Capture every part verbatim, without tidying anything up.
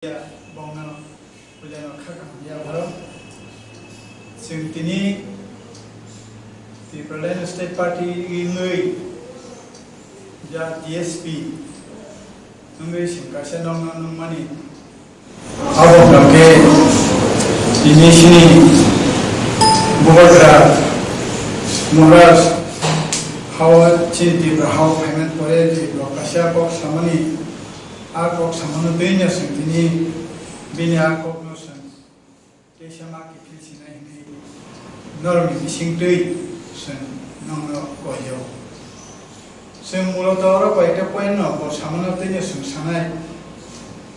Ya, bongno puilano kha kaham ya borok. Chwng tini Tipraland State Party wngwi ya T S P wngwi chwng kaisa nokno nukmani. Abo hwnkhe tini chini Bubagra Maharaj hao chini Tipra hao phaimani pore je borok kaisa kok samani. A kok samano twi no chwng tini bini a kokno chwng teisa ma kiphil sinai hwnwi norokni bising twi chwng nokno koiyo. Chwng muloto oro koyekta point no bo samano twi no chwng sanai.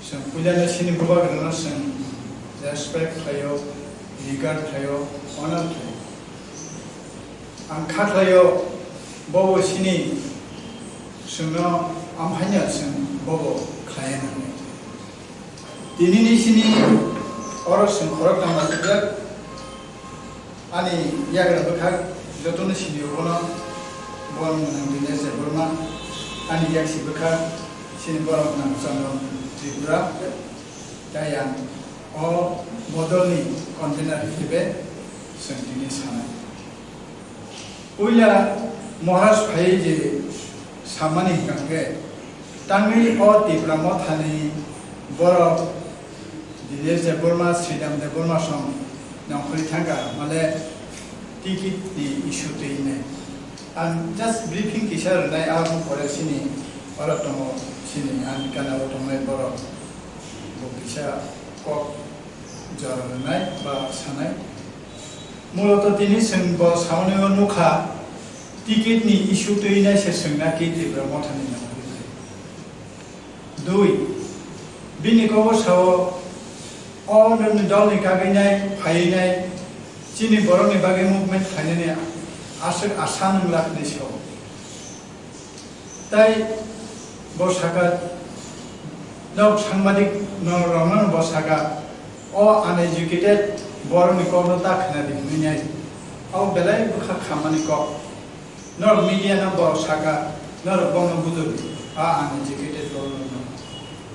Chwng puilano chini bubagrano chwng respect khlaio, regard khlaio, honor khlaio. Ang kha khlaio, bobo chini chwngno amhaino chwng bobo khlaiya nangni. Tinini chini oro chwng khorok tangma swijak, ani yagra bwkhak jotono sini obono borok gwnang Dinesh Debbarma, ani yaksi bwkhak chini borok gwnang Chandra Tripura, tei ang o bodolni convener hisabe chwng tini sanai. Puila Maharaj phai je samani hwnkha khe, tangwi o Tipra Mothani borok Dinesh Debbarma, Sridham Debbarma song nongkhorwi thangkha, male ticket ni issue twi hinwi. Ang just briefing kisa rwnai, aboni pore chini oro tongo, chini ani gana o tongnai borok bo kisa kok jora rwnai ba sanai. Muloto tini chwng bo samani o nukha, ticket ni issue twi nai se chwng na ki Tipra Mothani nangkuknai. Dui, bini kobo sao, o nokni dolni kagwi nai, phaiwi nai, chini borokni bagwi movement khlainani aswk asa nwnglak hinwi sao. Tai bo saka, nok sangbadik no rokno bo saka, o uneducated borokni kokno ta khna di hwnwi nai. Abo belai bwkha khamani kok. Norok media no borok saka, norok bono bujor di, a uneducated borokno.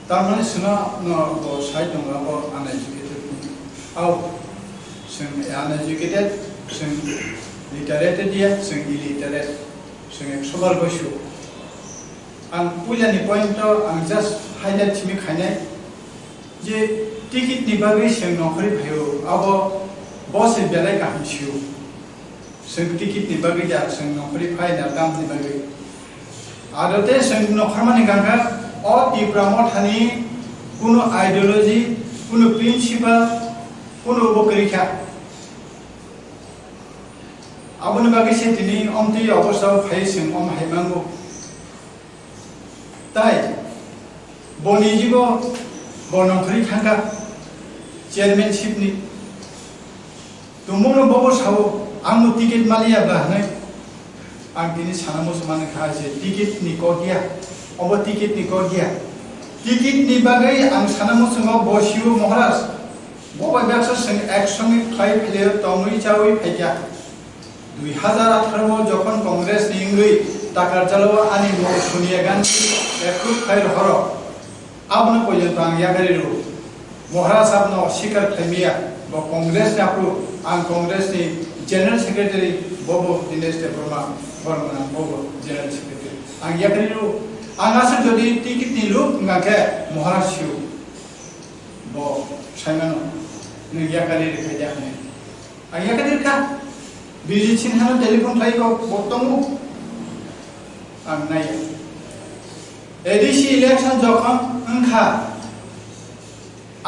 Tamoni sino no bo sai tongo abo uneducated ni. Au, chwng uneducated, chwng literate dia, chwng illiterate. Chwng ekso bar goisu. Ang puilani point o ang just highlight simi khainai je ticket ni bagwi chwng nongkhorwi phaio, abo bo se belai kaham sio. Chwng ticket ni bagwi da chwng nongkhorwi phai na tamni bagwi. Ado tei chwng nongkhormani gangkha o Tipra Mothani kunu ideology, kunu principle, kunu bo kwrwi kha. Aboni bagwi se tini omtwi obostha o phai chwng om hai mango. Tai boni jibo bo nongkhorwi thangkha chairmanship ni. Tumungno bobo sao, "Ang no ticket maliya bla," hwnwi. Ang tini sana muchung mani kha je ticket ni kok ya, obo ticket ni kok ya. Ticket ni bagwi ang sana muchungo bo sio Maharaj. Bo bai baksa chwng ek songwi khlai phailio tongwi chawi phaikha. Dui hazar atharo o jokhon Congress ni wngwi Takarjalo ani mung Sonia Gandhi approve khai rohoro, abono poito ang yakari rw. Maharaj abono sikar khlaimaya, bo Congress ni aphuru ang Congress ni General Secretary, bobo Dinesh Debbarma, bormana bobo General Secretary. Ang yakari rw, ang aswk jodi ticket ni luk wngkha khe Maharaj sio. Bo saimano, nwng yakari rwkha ya hwnwi. Ang yakari rwkha. Bijit Sinha no telephone khlai kok bo tongo. Ang naiya. A D C election jokhon wngkha,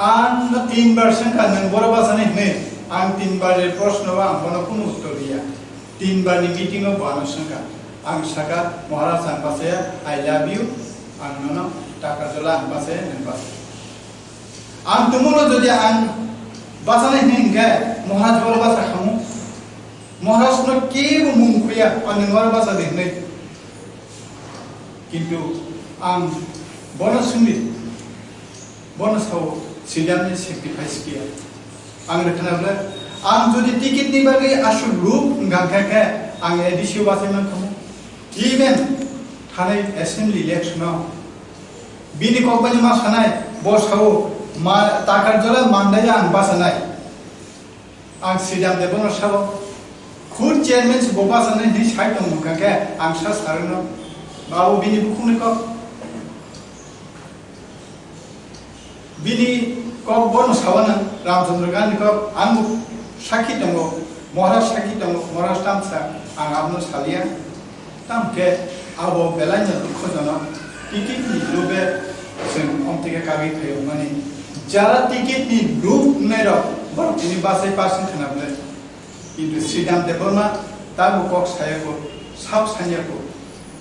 ang no tin bar swngkha nwng boro bachani hwnwi. Ang tin bar ni proshno o ang bono kunu uttor riya. Tin bar ni meeting o bo ano swngkha. Ang saka, "Maharaj, ang bachaya, I love you. Ang nono Takarjala ang bachaya, nwng bachaya." Ang tumungno jodi ang bachanai hwnwi hwnkhe, Maharaj boro bacha khamu. Maharajno kebo mung khuya, ani ngoro bacha di hwnwi. Kintu ang bono swngdi, bono sao, Sridhamni sacrifice kiya. Ang rwkhana bwle, ang jodi ticket ni bagwi aswk ruk wngkha khe, ang A D C o bachai mankhamu. Even thanai assembly election o bini kokbaini ma sanai, bo sao, Ma, Takarjala Mandaya ang bachanai. Ang Sridham Debbarma sabo. Khud chairman se bo bachanai hinwi sai tongo hwnkha khe ang sa sarwno. Abo bini bukhukni kok. Bini kok bono sawana Ramchandra Gandhi kok, ang sakhi tongo, Maharaj sakhi tongo, Maharaj tamsa, ang abono salia. Tamkhe abo belaino dukhojonok, ticket ni lube chwng omtike kagwi phaio mani. Jara ticket ni lub wngnai rok, borok tini bachai percent khna bwle. Kintu Sridham Debbarma tabuk kok saya kho, sab sanya kho.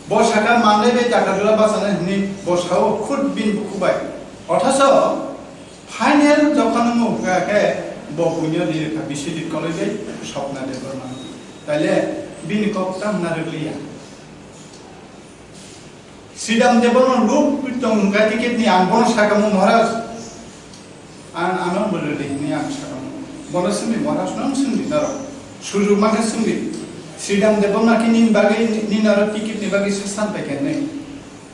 Bo saka manlai bai taka dula bachana hinwi bo sao khud bini bukhu bai. Othaso final jokhon wngkha khe bo buino rirwkha Biswajit koloi bai Swapna Debbarma. Taile bini kok tamo narwkliya. Sridham Debbarma luk tong hwnkha ticket ni ang bono sakamo Maharaj. Ang ano bwrwi hinwi ang sakamo. Bono swngdi Maharaj nang swngdi naro. Sujug makhe swngdi. Sridham Debbarma khe nini bagwi ni naro ticket ni bagwi sasan pai khe nai.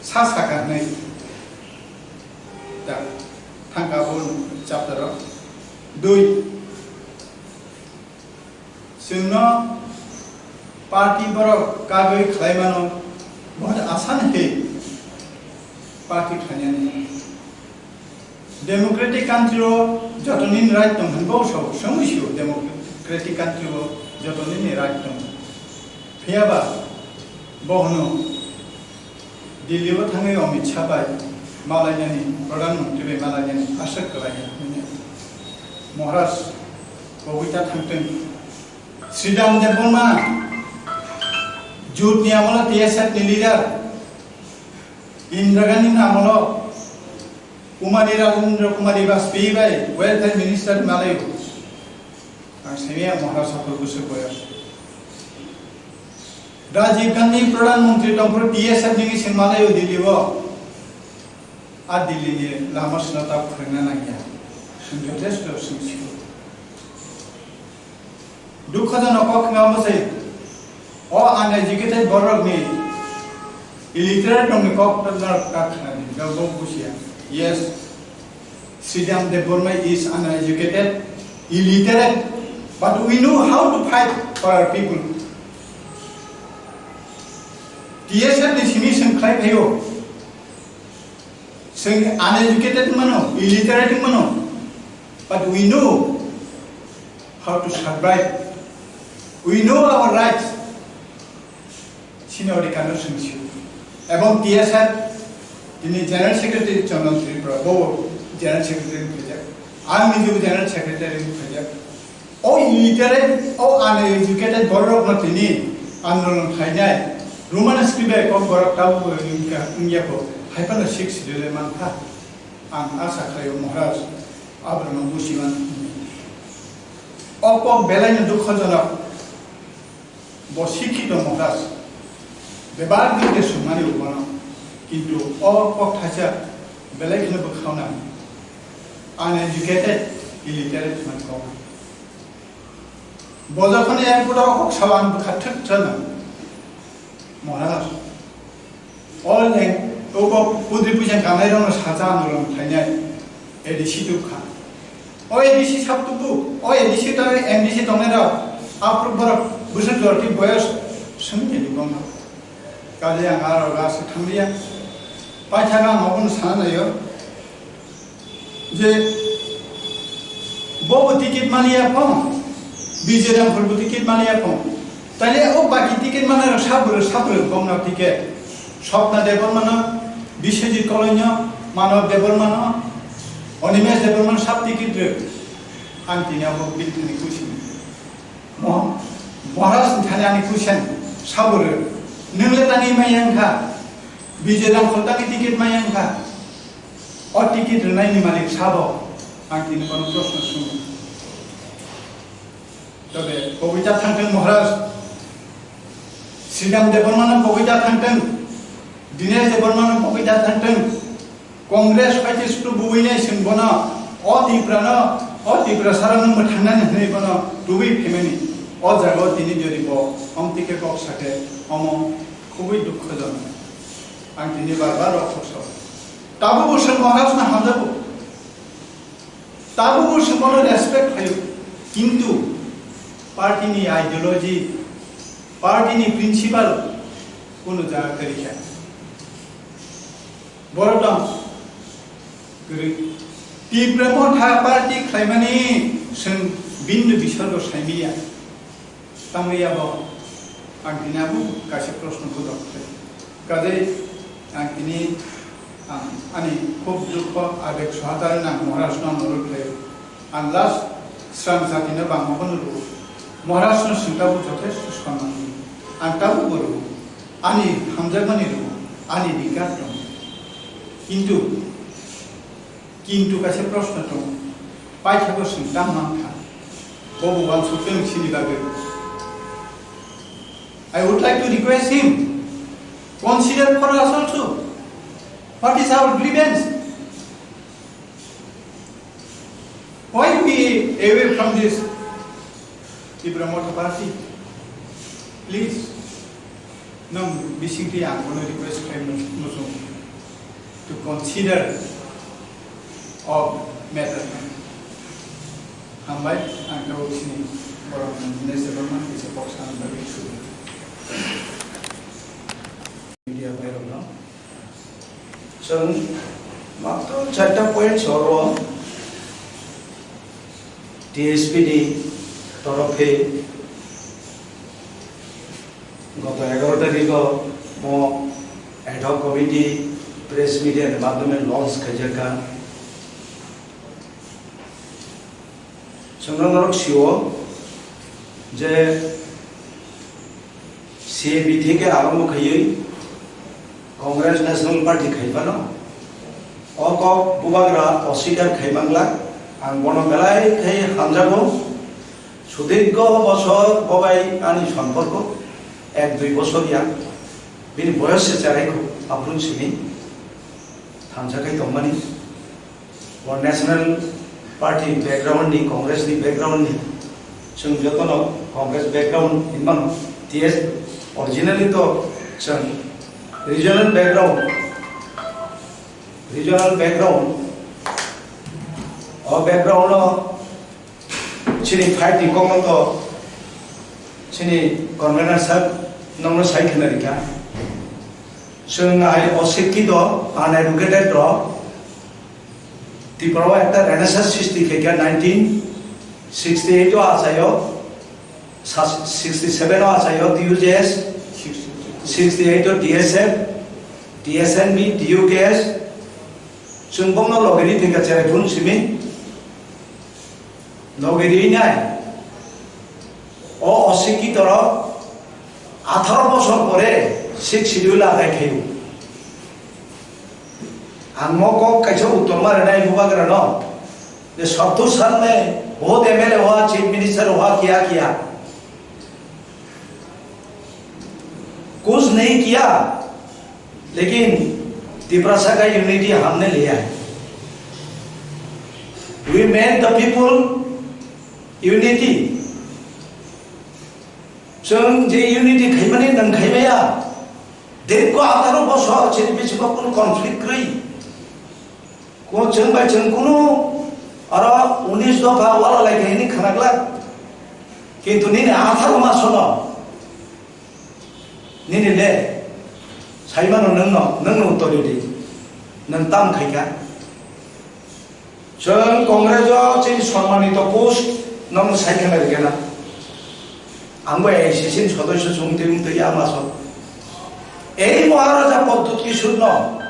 Sa saka nai. Ta thangka bo chapter o. Dui. Chwngno party borok kagwi khlai mano, bahut asan khe party khlainani. Democratic country o joto nini right tong hwnwi bo sabo, swngwi sio democratic country o joto nini right tong. Phiya ba bo hwno, Delhi o thangwi Amit Shah bai malainani, Pradhan Mantri bai malainani aswk kwlaiya hwnwi. Maharaj kobita thangtwng. Sridham Debbarma, Jut ni amolo T S F ni leader, Indira Gandhi ni amolo Kumari Rajendra Kumari Vajpayee bai welfare minister malaio. Ang simi ang Maharaj Sapur Bwswk boyar. Rajiv Gandhi Pradhan Mantri tongphuru T S F ni sing malaio Delhi o. A Delhi ni lama sino ta phwrwngna nangya. Sing jothesto sing sio. Dukhojonok kok wngma se. O uneducated borok ni illiterate nokni kok ta khna di. Bo busia. Yes. Sridham Debbarma is uneducated, illiterate, but we know how to fight for our people. T S F ni simi chwng khlai phaio. Chwng uneducated mano, illiterate mano, but we know how to survive. We know our rights. Sini odhikar no sung sio. Ebong T S F, tini General Secretary Chandan Tripura, bo General Secretary ni phajak. Ang niji General Secretary ni phajak. O illiterate, o uneducated borok no tini andolon khainai. Roman script bai kok borok tabu wngya ko. Hai phano six schedule mankha. Ang asa khlaio Maharaj, abrano busiman. O kok belai no dukhojonok. Bo sikhito Maharaj, bebak din de sumani ubono, kintu o kok thaisa belai kheno bwkhauna, uneducated, illiterate man kok. Bo jokhon airport o kok sawan bwkha thwk thwno, Maharaj. O leng, obo pudri puisa kanai rokno sacha andolon khlainai A D C tubkha. O A D C sab tubu, o A D C tong, M D C tongnai rok, aphuru borok bwswk jorti boyos swngwi tongma. Kaje ang aro ga se thangliya. Paithak ang obono sana naio. Je bobo ticket maliya phone, Bijay Ramphal bo ticket maliya phone. Taile o baki ticket manai rok sabro sabro bomno ticket. Swapna Debbarmano, Biswajit Koloino, Manav Debbarmano, Animesh Debbarmano sab ticket rw. Ang tini abo bini thani kusi. Mo-, Maharaj ni thani ani question sabo rw. Nwng le tani maya wngkha. Bijay Ramphal tani ticket maya wngkha. O ticket rwnaini malik sabo? Ang tini bono proshno swngo. Tobe kobita thangthwng Maharaj. Sridham Debbarmano kobita thangthwng. Dinesh Debbarmano kobita thangthwng. Congress paiti sutu buwinai chwng bono, o Tiprano, o Tiprasarano mwthangnani hwnwi bono tubui phaimani. O jagao tini jodi bo omtike kok sake, omo khubui dukhojonok. Ang tini bar bar rok kok sao. Tabukbo chwng Maharajno hamjago. Tabukbo chwng bono respect khlaio, kintu party ni ideology, party ni principle kunu jaga kwrwi kha. Borok tong kwrwi. Tipra Motha party khlaimani chwng bini bisargo saimanya. Tamo ya bo, ang tini abo kaisa proshno bodok khlai. Kajai ang tini, ang ani khub dukho abeg sohatar nang Maharashtra norok khlai. Ang last sram jatino bangma bono rwo. Maharashtra sing tabuk jothesto sonman rwo. Ang tabuk bo rwo. Ani hamjakmani rwo. Ani bikar tong. Kintu Kintu kaisa proshno tongo, paithakgo chwng tamo mang kha, bobo uansuk tong sini bagwi. I would like to request him, consider for us also. What is our grievance? Why we away from this Tipra Motha Party? Please. Nwng bisingtwi ang bono request khlai muchung to consider of matter. Hambai, ang tabuk sini borok nang hwnwi se borok nang kisa kok sana bagwi thwi. Media bai rok no. Chwng matro charta point soro T S P ni torofe goto egaroh tarikh o mo ad hoc committee press media ni madhyome launch khaijak kha. Chwngno norok sio je C A B theke arombo khaiwi Congress National Party khai phano o kok bubagra oswikar khai manglak. Ang bono belai khai hamjago. Sudirgho bosor bobai ani somporko ek dui bosor ya. Bini boyos se cherai kho aphuru simi thansa khai tongmani. O National Party background ni, Congress ni background ni, chwng jotono Congress background hinmano, T S originally to chwng regional background, regional background, o background no chini fight ni kokno to chini convener sir nongno sai khna rikha. Chwng hai o sikki do uneducated rok Tripura o ekta renaissance srishti khaikha nineteen sixty eight o achaio, sa-, sixty seven o achaio D U J S, sixty eight o D S F, D S N B, D U K S, chwng bongno logini thwikha cherai phun simi logini nai. O osikki toro atharo bosor pore sixth schedule adai khaio. Ang mo kok kaisa uttor ma rwnai bubagra no, je sottur sal mein bahut M L A hua, chief minister hua, kiya kiya, kuch nahi kiya, lekin Tiprasa ka unity humne liya hai. We made the people unity. Chwng je unity khaimani nang khaimaya. Dirgho atharo bosor chini bisingo kunu conflict kwrwi. Kunu chwng bai chwng kunu aro unis dopha wala lai khe hini khana glak. Kintu nini atharo masono nini le saimano nwngno, nwngno uttor ridi. Nwng tam khaikha. Chwng Congress o chini sonmanito post no sai khna rikena. Ang bo A I C C ni sodosyo chwng twi wng twi ya maso. Ei Maharaja Pradyut Kishore no,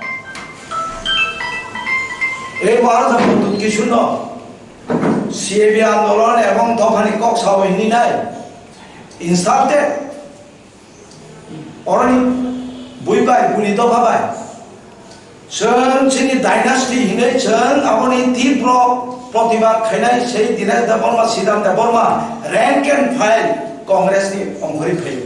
ei Maharaja Pradyut Kishore no C A B andolon ebong dophani kok sao hini nai insulted. Oroni bui bai, buni dopha bai. Chwng chini dynasty hinwi chwng aboni tibro protibad khainai sei Dinesh Debbarma, Sridhar Debbarma, rank and file Congress ni ongkhorwi phaio.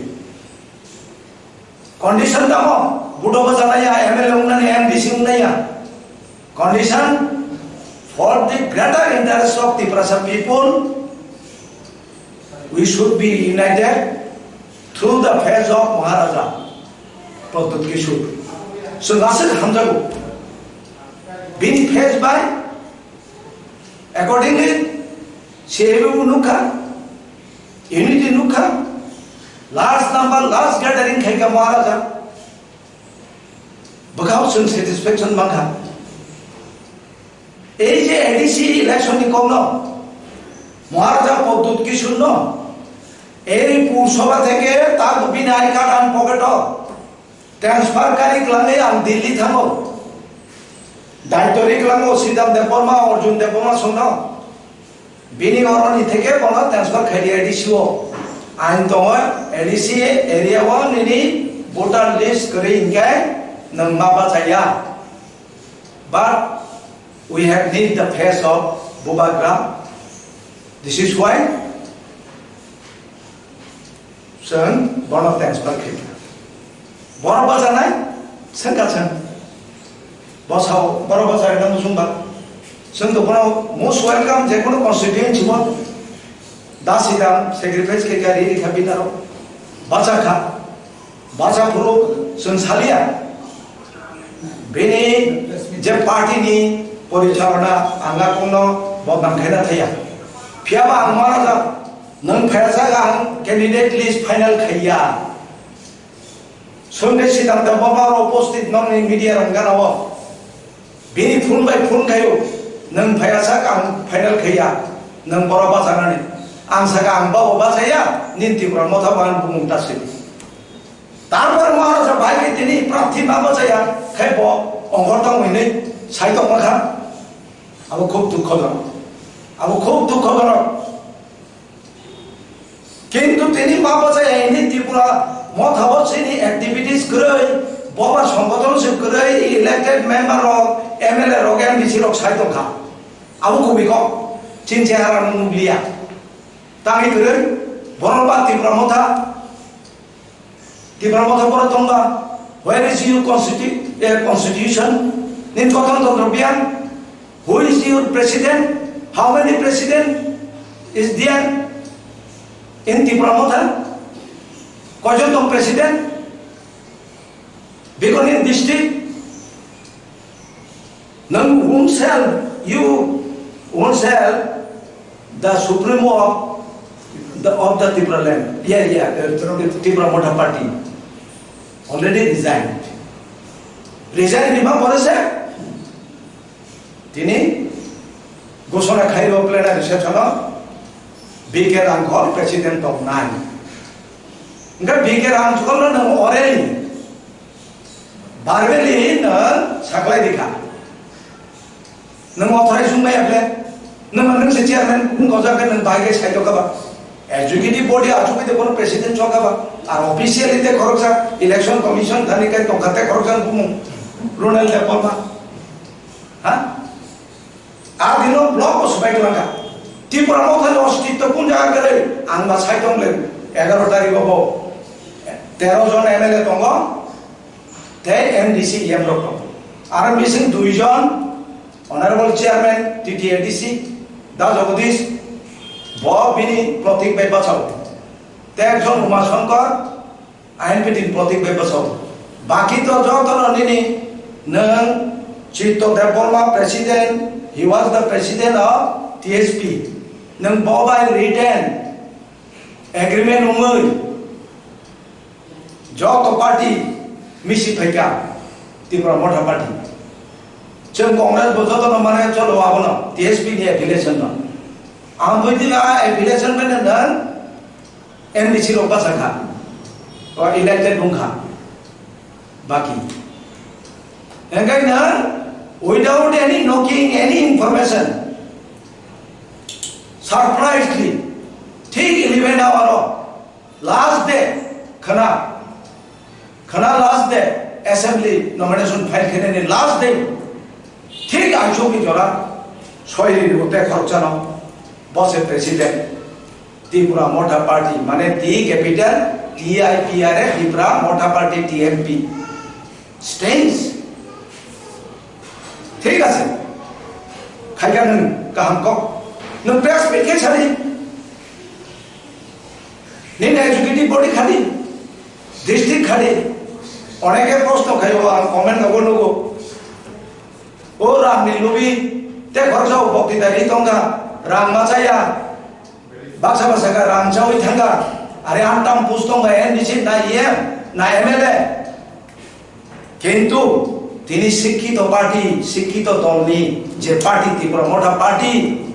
Condition tamo, budo bajanaya, M L A wngnani, M D C wngnaya. Condition, for the greater interest of Tiprasa people, we should be united through the face of Maharaja Pradyut Kishore. So, aswk hamjago. Bini face bai Accordingly, C A B bo nukha, unity nukha, large number, large gathering khaikha Maharaja, bwkhao chwng satisfaction mankha. Ei je A D C election ni kokno Maharaja Pradyut Kishore no ei Pur Sabha theke ta bini I card ang pocket o transfer kari kwlangwi ang Delhi thango. Daitwrwi kwlango Sridham Debbarma, Arjun Debbarma songno. Bini oroni theke bono transfer khaidi A D C o. Ain tongo A D C area o nini voter list kwrwi hinkhe nwng ma bachaya. But we have need the face of Bubagra. This is why chwng bono transfer khaikha. Borok bachanai, chwngkha chwng. Bosao, borok bachai nang chwngba. Chwng to bono most welcome je kono constituency mo. Da sidam sacrifice khaikha, ri rikha binaro. Bachakha. Bacha phuru chwng salia. Bini je party ni porichalona anga kono bodnam khaina thaya. Phiyaba ang Maharaja, nwng phayasa ang candidate list final khaiya. Sunday Sridham Debbarma ro uposthit nokni media rang gana o. Bini phone bai phone khayo, nwng phayasa ang final khaiya, nwng boro bachanani. Ang saka ang babo bachaya, nin Tipra Motha bo ang bumung ta sidi. Tarpore Maharaja bai ke tini prarthi ma bachaya, khai bo ongkhor tong hinwi sai tong kha. Abo khub dukhojonok. Abo khub dukhojonok. Kintu tini ma bachaya hini Tripura Motha bo chini activities kwrwi, boba songgothon se kwrwi, elected member rok, M L A rok, M D C rok sai tongkha. Abo kubui kok, chini chehara no nukliya. Tangwi kwrwi, borok ba Tripura Motha, Tripura Motha borok tongba, where is your constitu-, eh, constitution? Nini gothon tantro biyan? Who is your president? How many president is there in Tipra Motha? Koijon tong president? Bikoni district? Nang oneself, you oneself, the supremo of the, of the Tipra land. Yeah, yeah, the Tipra Motha party already resigned. Resign ni ma pore se? Tini ghosona khairo plenary session o B K Rangkhol president tong nai. Engkha B K Rangkhol no nang orei verbally no saklai dikha. Nang authorized wng maya ble? Nang, nang se chairman wng kha, nang bai ke sai to kha ba? Executive body achugwi de kono president chok kha ba? Ar officially de khoroksa election commission thani kai tong kha te khoroksa bumung Ronald Debbarma. Ha? A dino block o swbai twlang kha. Tripura Motha ni ostitto kun jaga kwrwi? Ang ba sai tong le egaro tarikh o bo tero jon M L A tongo, tei M D C E M rok tongo. Aro bising dui jon Honorable Chairman T T A D C, Da Jagadish, bo bini protik bai bachao. Tei ekjon Uma Shankar, I N P T ni protik bai bwsao. Baki to joto no nini nwng Chitto Debbarma president, he was the president of T S P. Nwng bo bai written agreement wngwi joto party misi phaikha Tipra Motha party. Chwng Congress bo joto no mane cholo abono T S P ni affiliation no. Ang bui dila affiliation mane nwng M D C rok bachakha, o elected wngkha, baki. Enkaino without any knocking, any information, surprisingly, thik eleven hour o, last day, khana, Khana last day, assembly nomination file khenani last day, thik aisuk ni jora, soi ri rwte khoroksa no, bo se president, Tipra Motha Party, mane T capital, T I P R A, Tipra Motha Party, T M P. Strange. Thik ase. Khaikha nwng kaham kok. Nwng press meet khe sadi. Nini executive body khadi, district khadi, oneke proshno khaio, ang comment nogo nugo. O Ramni Lubi, Te khoroksa o bokti dagi tongkha, rang ma chaya, baksa baksa khe rang chawi thangkha, are antam pus tongkha, N D C na E M na M L A. Kintu tini sikkito party, sikkito dolni je party, Tipra Motha Party,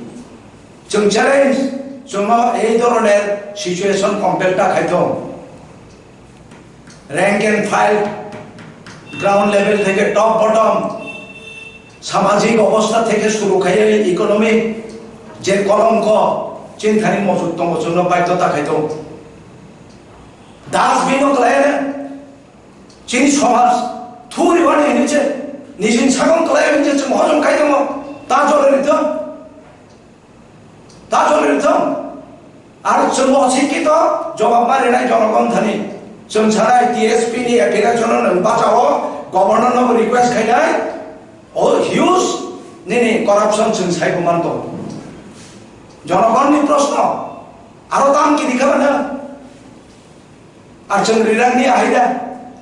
chwng challenge, chwngno ei dhoroner situation compel ta khaithong. Rank and file, ground level theke top bottom, samajik obostha theke suru khaiye economic je kolongko chini thani mojut tongo, chwngno baidhota khai tongo. Dustbin o kwlai na, chini somaj thuri wani hinwi se, nijini sakang kwlai hinwi se chwng hojom khai tongo, ta jole rithong. Ta jole rithong. Ar chwng o sikki to jobab ma rinai jonogon thani. Chwng sanai T S P ni application no nwng bachao, governor no request khainai. O huge nini corruption chwng sai bo man tongo. Jonogon ni proshno. Aro tam kiri kha bana. Ar chwng rinani ahai da,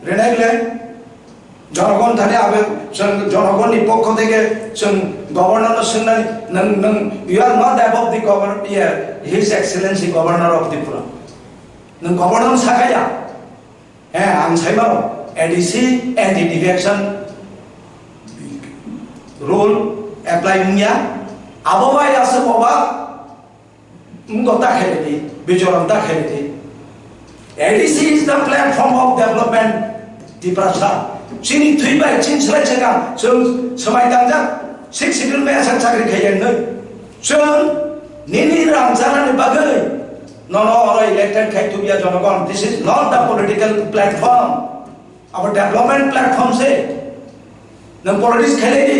rinai le. Jonogon thani abe chwng jonogonni pokho theke chwng governor no swngnani, nwng, nwng, you are not above the governor, yeah, His Excellency Governor of Tripura. Nwng governor sakaya. Eh, ang saimano A D C anti defection rule apply wngya. Abo bai aswk oba Wngkha ta khailai di, bichoron ta khailai di. A D C is the platform of development, Tiprasa. Chini thwi bai chini slai chakang, chwng swmai tangjak, Sixth Schedule bai aswk chakri khaiya hwnwi. Chwng nini rang chanani bagwi nono oro elected khai tubya jonogon. This is not the political platform. Abo development platform se. Nwng politics khailai di.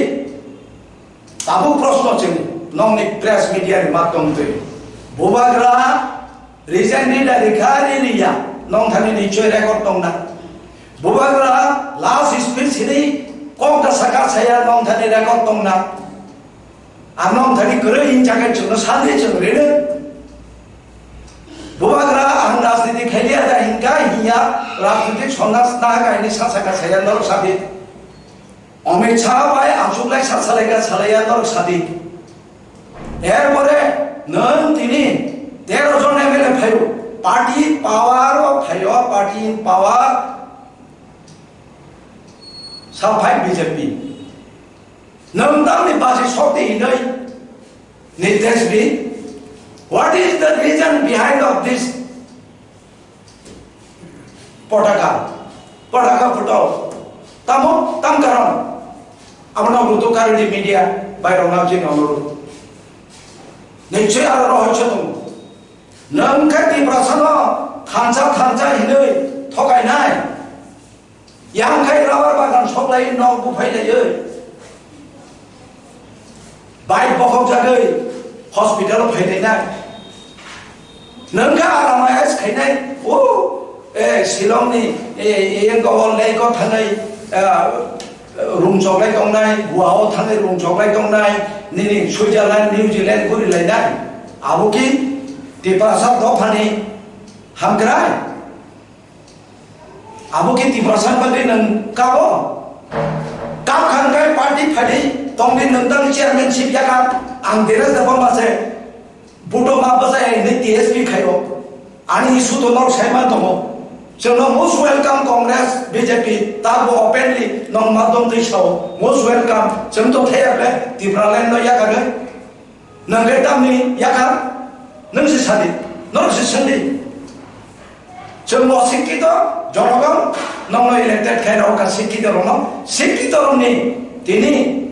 Tabuk proshno chini, nokni press media ni matom twi. Bubagra recently da rikha ri riya, nong thani nichoi record tongna. Bubagra last speech hini kok da saka saya nong thani record tongna. Ar nong thani kwrwi hinjakai chwngno sandi chwng rino. Bubagra ang rajniti khailiya da hinka hiya rajniti sonnas na kaini sa saka saya norok sadi. Amit Shah bai achuklai sa salaika salaiya norok sadi. Erpore nwng tini tero jon M L A phaio, party power o phaio, party in power sa phai B J P. Nwng tamni baji sokti hinoi Nitesh B, what is the reason behind of this Potaka, potaka photo. Tamo, tam karon. Abono rutu karwi di media bai rok nang chini onuru. Nichoi aro rohoi chotong. Nang khe Tiprasa no thansa thansa hinwi thokai nai. Yang khai rubber bagan soklai nok buphai laiwi. Bike bokhok jagwi hospital o phainai nai. Nwng khe aramai ais khainai, o, eh, Shillong ni, eh, eh, yang gobol lei ko thangai, eh, rung choklai tongnai, Goa o thangai rung choklai tongnai, nini Switzerland, New Zealand guri lainai. Abo ki Tiprasa dophani hamkrai? Abo khe Tiprasa bagwi nwng kabo? Kap khan kai party phadi tongdi nwng tang chairmanship yakha ang Dheresh Debbarma se buto ma bwsa ya hinwi T S P khaio. Ani issue to norok sai man tongo. Chwngno most welcome Congress, B J P, tabo openly nong madom twi sao. Most welcome. Chwng to thaya ble Tipraland no yakha gwi. Nwng khe tamni yakha, nwng se sadi, norok se sadi. Chwng bo sikkito, jonogon, nokno elected khe rok ka sikkito rokno, sikkito rokni tini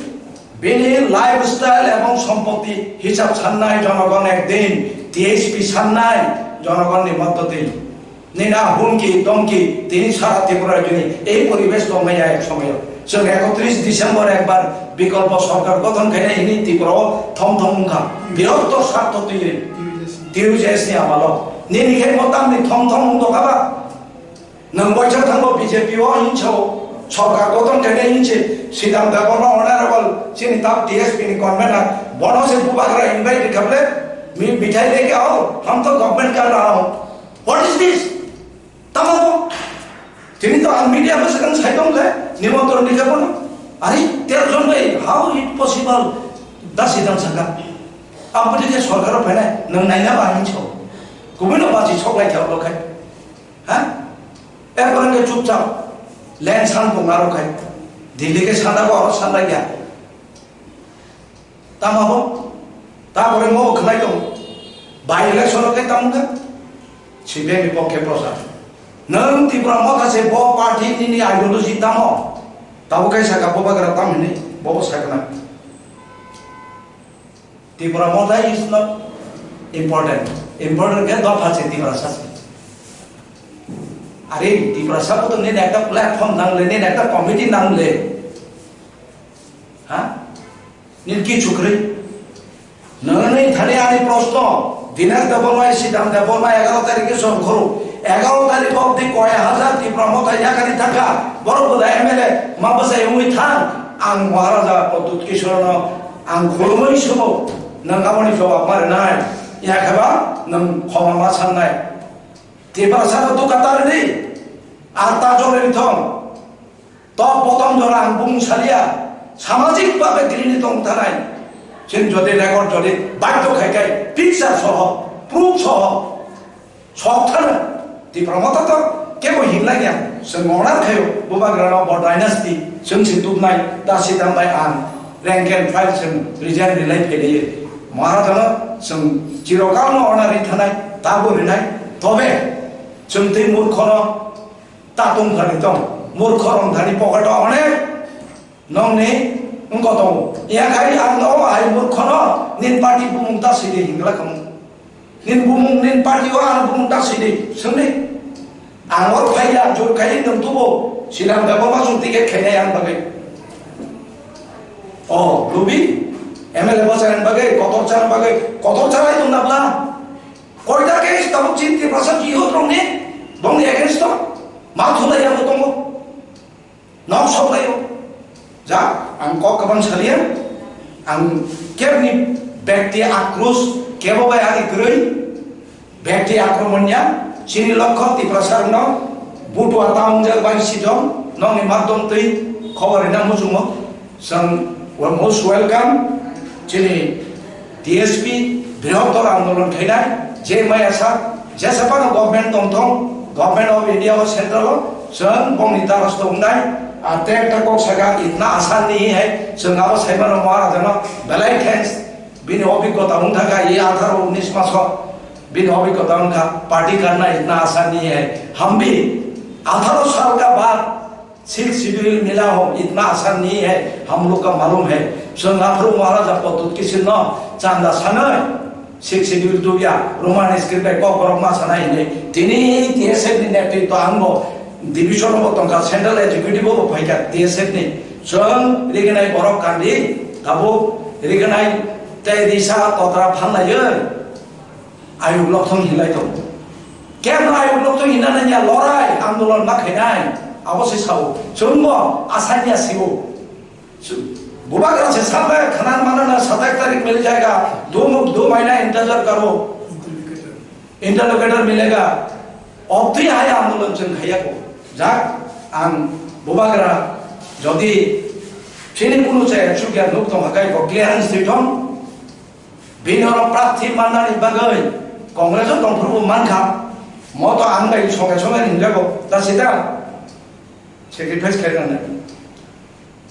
bini lifestyle ebong sompoti hisab sannai jonogon ekdin, T H P sannai jonogonni moddoti. Nina humki, domki, tini sara Tripura rajyoni ei poribesh tongmaya ek somoyo. Chwng ekotris December ekbar bikolpo sorkar gothon khainai hini Tripura o thom thom wngkha. Birotto sartho twiwi. T U J S ni amalo. Nini khe mo tamni thom thom wng tongkha ba? Nwng boisa thango B J P o hincho. Sorkar gothon khainai hinchi. Sidam Debbarma honorable chini tab D S P ni convener. Bono se bubagra invite khaple. Mi bithai leke ao. Hum to government ka raha hu. What is this? Tamo bo? Tini to ang media bwswk ang sai tong le, nimontron ni khe bono. Are, tero jon bai, how it possible? Ta sidang saka. Ang pwtwi khe sorkaro phainai, nwng naina ba hinwi sao. Kubui no basi sok lai khe abo khai. Ha? Erpore hwnkhe chupchap land san tong aro khai. Delhi khe sanda bo aro sanda ya. Tamo bo? Tabore mo khwnai tong. By election o khe tamo khe? C P M ni pokhe prochar. Nwng Tipra Motha se bo party nini ideology tamo? Tabo khe saka Bubagra tam hinwi, bo sakna. Tipra Motha is not important. Important khe dopha se Tiprasa se. Are Tiprasa bo to nini ekta platform nang le, nini ekta committee nang le. Ha? Nini kichu kwrwi. Nini thani ani proshno, Dinesh Debbarma, Sidam Debbarma egaro tarikh khe song khoro. Egaro tarikh obdi koi hajar Tipra Motha yakari thangkha. Borok bo da M L A ma bwsai wngwi thang. Ang Maharaja Pradyut Kishore no ang khulumwi sumo. Nwng aboni jawab ma rwnai. Yakheba nwng khoma ma sannai. Tiprasa no duka ta rwdi. Ar ta jole rithong. Tok botom jora ang bumung salia, samajik babe grini tong tanai. Chwng jodi record jodi baidhyo khai khai, picture soho, proof soho, sok thana. Tipra Motha to kebo hinlai ya, chwng order khayo, Bubagra no bo dynasty, chwng si tubnai, dasi tambai ang, rank and file chwng resign rilai phailaiyo. Maharaja no chwng chirokal no order ri thanai, tabo rinai, tobe chwng tei murkho no Ta tong thani tong, murkho rong thani pocket o onek nongni wngko tongo. Yakhai ang no hai murkho no nin party bumung ta sidi hingla kamo. Nin bumung nin party o ang bumung ta sidi sungni. Ang o phai ya jur khai nung tubo silang da baba sung ticket khainai ang bagai. O lubi M L A bo charan bagai, kotor charan bagai, kotor charai tong na bla. Koita case tabuk chini Tiprasa jihud rokni bongni against o ma thulai ya bo tongo. Nok sok lai o. Ja, ang kok kabang salia. Ang kebni bekti akros kebo bai ani kwrwi. Bekti akromon ya. Chini lokho Tiprasa rokno butua ta wngjak bai sidong. Nokni madom twi khobor rina muchungo. Chwng most welcome chini T S P brihottor andolon khainai, je maya sa, jesa phano government tongthong, Government of India o central o, chwng bongni daros tongnai, a te ekta kok saka itna asan ni hai, chwng abo saimano Maharajano belai thanks, bini obhiggota wngkha kha, e atharo unis maso, bini obhiggota wngkha, party karna itna asan ni hai, hambi, atharo sal ka baad, Sixth Schedule mila ho, itna asan nahi hai, hum log ka malum hai. Chwng aphuru Maharaja Pradyut Kishore no chanda sanai, Sixth Schedule tuya, Roman script bai kok borok ma sanai hinwi. Tini T S F ni netritwa ang bo division bo tongkha, Central Executive bo phaikha T S F ni. Chwng rignai borok kandi, tabuk rignai tei risa totra phanlaiwi. Ayuk lokthong hinlai tongo. Kebo ayuk lokthong hinna nangya lorai andolon ma khainai. Abo se sao. Chwngbo asanya sio. Bubagra se salbe khanan manana satais tarik mil jayega. Do muk do mahina intezar karo. Interlocutor milega. Obtwi hai andolon chwng khaiya ko. Jak ang Bubagra jodi chini kunu chaya chukya nuk tong hakai ko clearance thwi thong. Bini oro prarthi mannani bagwi Congress o tongphuru bo mankha, mo to ang bai songe songe hinjago, ta sida sacrifice khairoknai.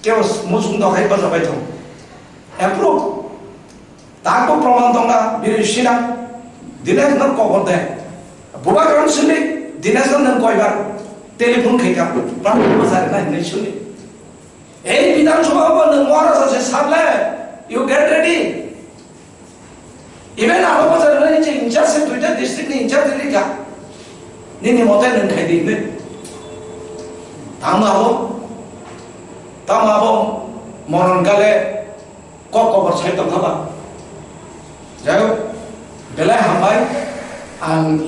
Kebo muchung dokhai bachabai thung. Approve. Takbo proman tongna, bini sina. Dinesh no kobor de. Bubagra sini, Dinesh no nang koibar telephone khaika, prarthi bachari na hinwi sini. Ei Bidhan Sabha bo nwng Maharaja se sable, you get ready. Even abo bwsajwk nini je in charge se duita district ni in charge rikha. Nini mote nwng khai di hinwi. Tamo abo, tamo abo moron kale kok kobor sai tongkha ba. Jai hok, belai hambai, ang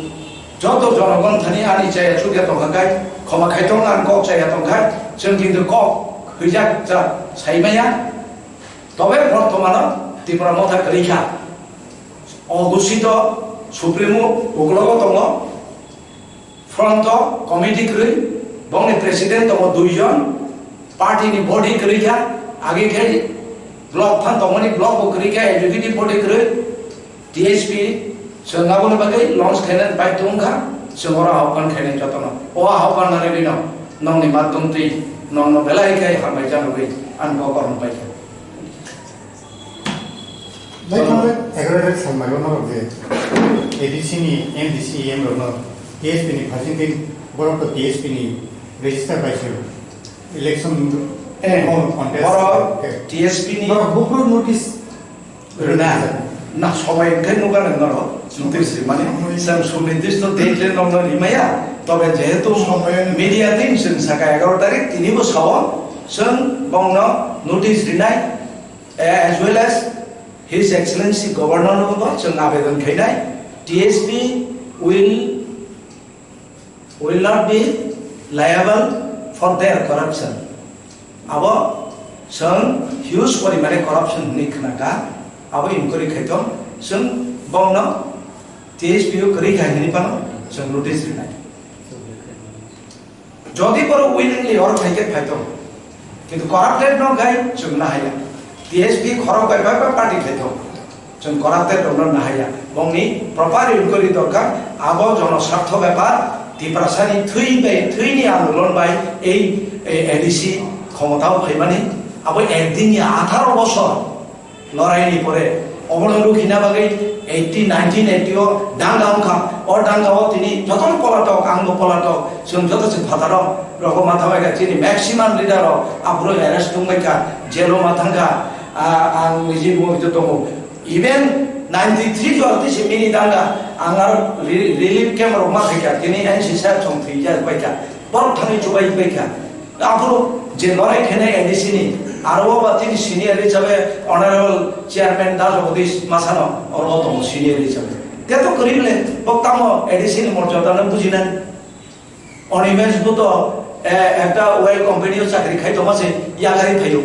joto jonogon thani ani chaya chukya tongkha khai, khoma khai tong ang kok chaya tongkha, chwng kintu kok hwijak ja sai maya. Tobe bortomano Tipra Motha kwrwi kha. O dusito Supremo uklogo tongo. Front o committee kwrwi, bongni president tongo duijon, party ni body kwrwi kha, age khe Block phan tongmani block bo kwrwi khe executive body kwrwi, T S P chwng aboni bagwi launch khainani bai tongkha, chwng oro ahokpan khainai jotono. O ahokpan narwgwino nongni ma tongtwi nongno belai khe hambai janogwi ang bo korom paikha. Naithok egaroh sal maio norok je A D C ni M D C E M rokno T S P ni phaising tin borok to T S P ni register bai se election Eh, contest borok khe T S P ni borok buphuru notice rwna na sobai khe nukha nang norok notice rimani sam sumnidisto date le nongno rimaya tobe jehetu sobai media team chwng saka egaroh tarik tini bo sao chwng bongno notice rinai. Eh, as well as His Excellency Governor no bo chwng abedon khainai, T S P will, will not be liable for their corruption. Abo chwng huge porimane corruption hwnwi khnakha, abo inquiry khaithok, chwng bongno T S P o kwrwi kha hwnwi phano chwng notice rinai. Jodi borok willingly oro phaikhe phaithok, kintu corrupted no gai chwng nahaya. T S P khorok bai bai bai party khaithok, chwng corrupted rokno nahaya. Bongni proper inquiry dorkar. Abo jono sartho bepar, Tiprasani thwi bai, thwini andolon bai ei, ei A D C khomotao phaimani. Abo ekdin ni atharo bosor Loraini pore, obono rukhina bagwi eighty, nineteen eighty o danga wngkha. O danga o tini jotono polatok, ang bo polatok, chwng joto chwng phataro rogo ma thabaikha, chini maximum leader rok aphuru arrest tongbaikha, jail o ma thangkha, a, ang niji bo hito tongo. Even ninety three jor tisi mini danga, ang aro re-, relief camp rok ma khaikha, tini N C sir chwng thwijak baikha, borok thangwi chubai baikha. Aphuru je lorai khainai A D C ni, aro o ba tini senior hisabe Honorable Chairman Das Jagadish Masano oro o tongo senior hisabe. Te to kwrwi le, bo tamo A D C ni morjada no bujinai. Animesh bo to, eh, ekta oil company o chakri khai tongma se yakarwi phaio.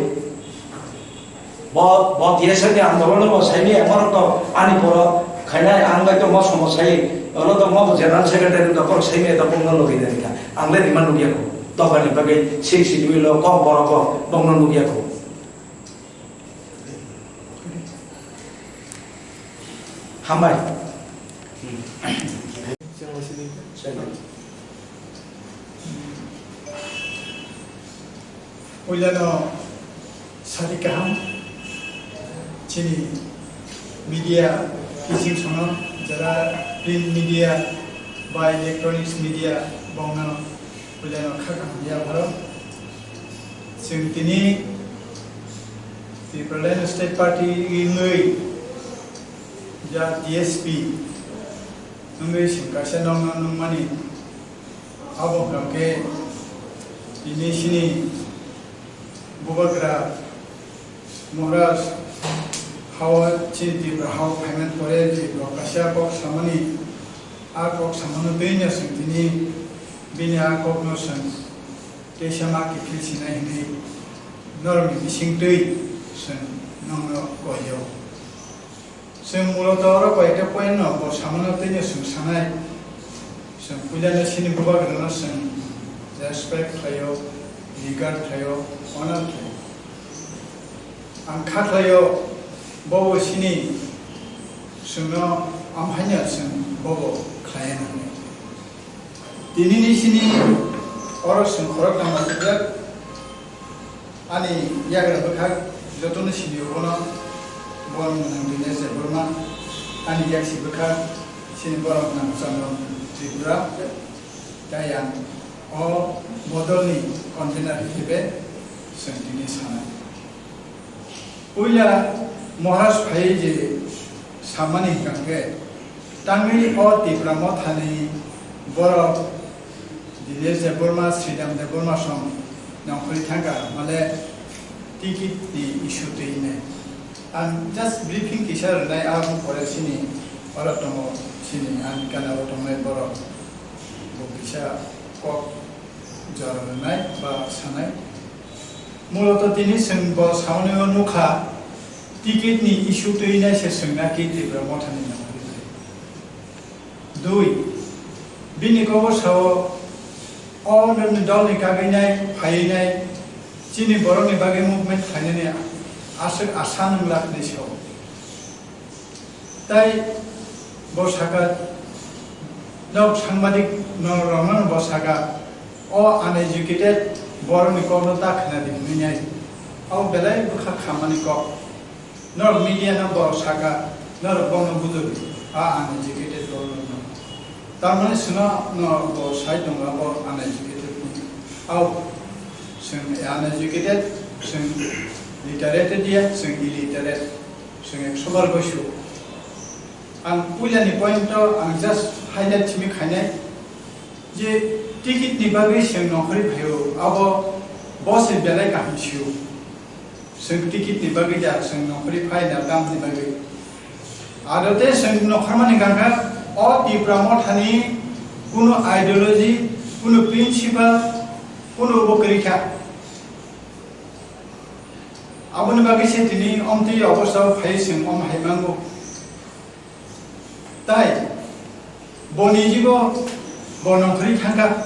Bo, bo T S F ni andolon bo saimaya, borok to ani borok khainai, ang bai to mo somo sai, olo to mo general secretary to borok saimaya to bongno logi dari kha. Ang le rima nugya ko. Dophani bagwi six schedule o kok borok ko bongno nugya ko. Hambai. Puilano sari kaham chini media kiching sono jara print media ba electronics media bongno puilano kha kaham ya boro. Chwng tini Tipraland State Party wngwi ja T S P wngwi chwng kaisa nokno nukmani. Abo hwnkha khe tini chini Bubagra Maharaj hao chini Tripura hao phaimani pore Tripura kaisa kok samani, a kok samano twi no chwng tini bini a kokno chwng teisa ma kiphil sinai hwnwi norokni bising twi chwng nokno koiyo. Chwng muloto oro koita point no bo samano twi no chwng sanai. Chwng puilano chini bubagrano chwng respect khlaio, regard khlaio, honor khlaio. Ang kha khlaio, bobo chini chwngno amhaino chwng bobo khlaiya nangni. Tinini chini oro chwng khorok tangma sujak. Ani yagra bwkhak jotono sini obono borok gwnang Dinesh Debbarma, ani yaksi bwkhak chini borok gwnang Chandra Tripura, tei ang o bodolni convener hisabe chwng tini sanai. Puila Maharaj phai je samani hwnkha khe, tangwi o Tipra Mothani borok Dinesh Debbarma, Sridham Debbarma song nongkhorwi thangkha, male ticket ni issue twi hinwi. Ang just briefing kisa rwnai, aboni pore chini oro tongo, chini ani gana o tongnai borok bo kisa kok jora rwnai ba sanai. Muloto tini chwng bo saonwi o nukha, ticket ni issue twi nai se chwngna ki Tipra Mothani nangkukya. Dui, bini kobor sao o nokni dolni kagwi nai, phaiwi nai, chini borokni bagwi movement khlainani Aswk asa nwnglak hinwi sao. Tai bo saka, nok sangbadik no rokno bo saka, o uneducated borokni kokno ta khna di hwnwi nai. Abo belai bwkha khammani kok. Norok media no borok saka, norok bono bujodi, a uneducated borok no. Tamani sino no bo sai tongo abo uneducated ni. Au, chwng uneducated, chwng literate dia, chwng illiterate, chwng ekso bar goisu. Ang puila ni point to ang just highlight simi khainai je ticket ni bagwi chwng nongkhorwi phaio, abo bo se belai kaham sio. Chwng ticket ni bagwi da, chwng nongkhorwi phaina tamni bagwi. Ado tei chwng nongkhormani gangkha o Tipra Mothani kunu ideology, kunu principle, kunu bo kwrwi kha. Aboni bagwi se tini omtwi obostao phai chwng om hai mango. Tai boni jibo bo nongkhorwi thangkha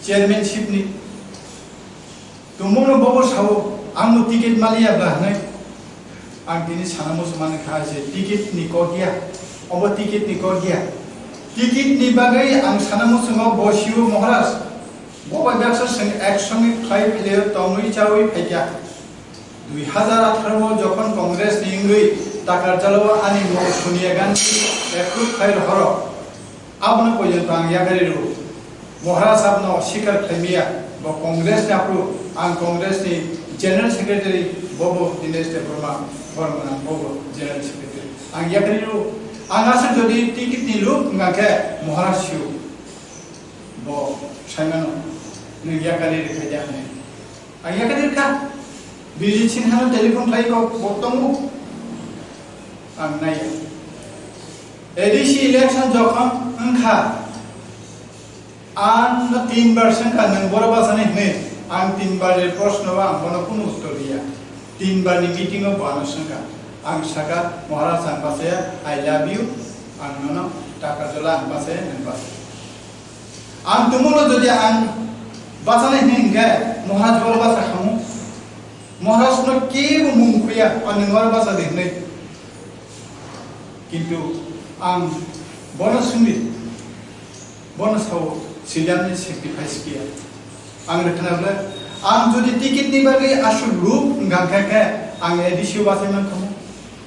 chairmanship ni. Tumungno bobo sao, "Ang bo ticket maliya bla," hwnwi. Ang tini sana muchung mani kha je ticket ni kok ya, obo ticket ni kok ya. Ticket ni bagwi ang sana muchungo bo sio Maharaj. Bo bai baksa chwng ek songwi khlai philio tongwi chawi phaikha. Dui hazar atharo o jokhon Congress ni wngwi Takarjala o ani mung Sonia Gandhi approve khai rohoro, abono poito ang yakarwi rw. Maharaj abono sikar khlaimaya, bo Congress ni aphuru, ang Congress ni General Secretary, bobo Dinesh Debbarma, Bormana, bobo General Secretary. Ang yakarwi rw, ang aswk jodi ticket ni luk wngkha khe Maharaj sio, bo saimano, nwng yakarwi rwkha de ang. Ang yakarwi rwkha. Bijit Sinha no telephone khlai kok bo tongo. Ang naiya. A D C election jokhon wngkha, ang no tin bar swngkha, "Nwng boro bachani?" hwnwi. Ang tin bar ni proshno o ang bono kunu uttor riya. Tin bar ni meeting o bo ano swngkha. Ang saka, "Maharaj, ang bachaya, I love you." Ang nono, Takarjala, ang bachaya, nwng bachaya. Ang tumungno jodi ang bachanai hwnwi hwnkhe, Maharaj boro bacha khamu. Maharajno kebo mung khuya, "Ang nwng oro bacha di," hwnwi. Kintu ang bono swngdi, bono sao, "Sridharni sacrifice kiya." Ang rwkhna bwle, ang jodi ticket ni bagwi aswk luk wngkha khe, ang A D C o bachai mankhamu.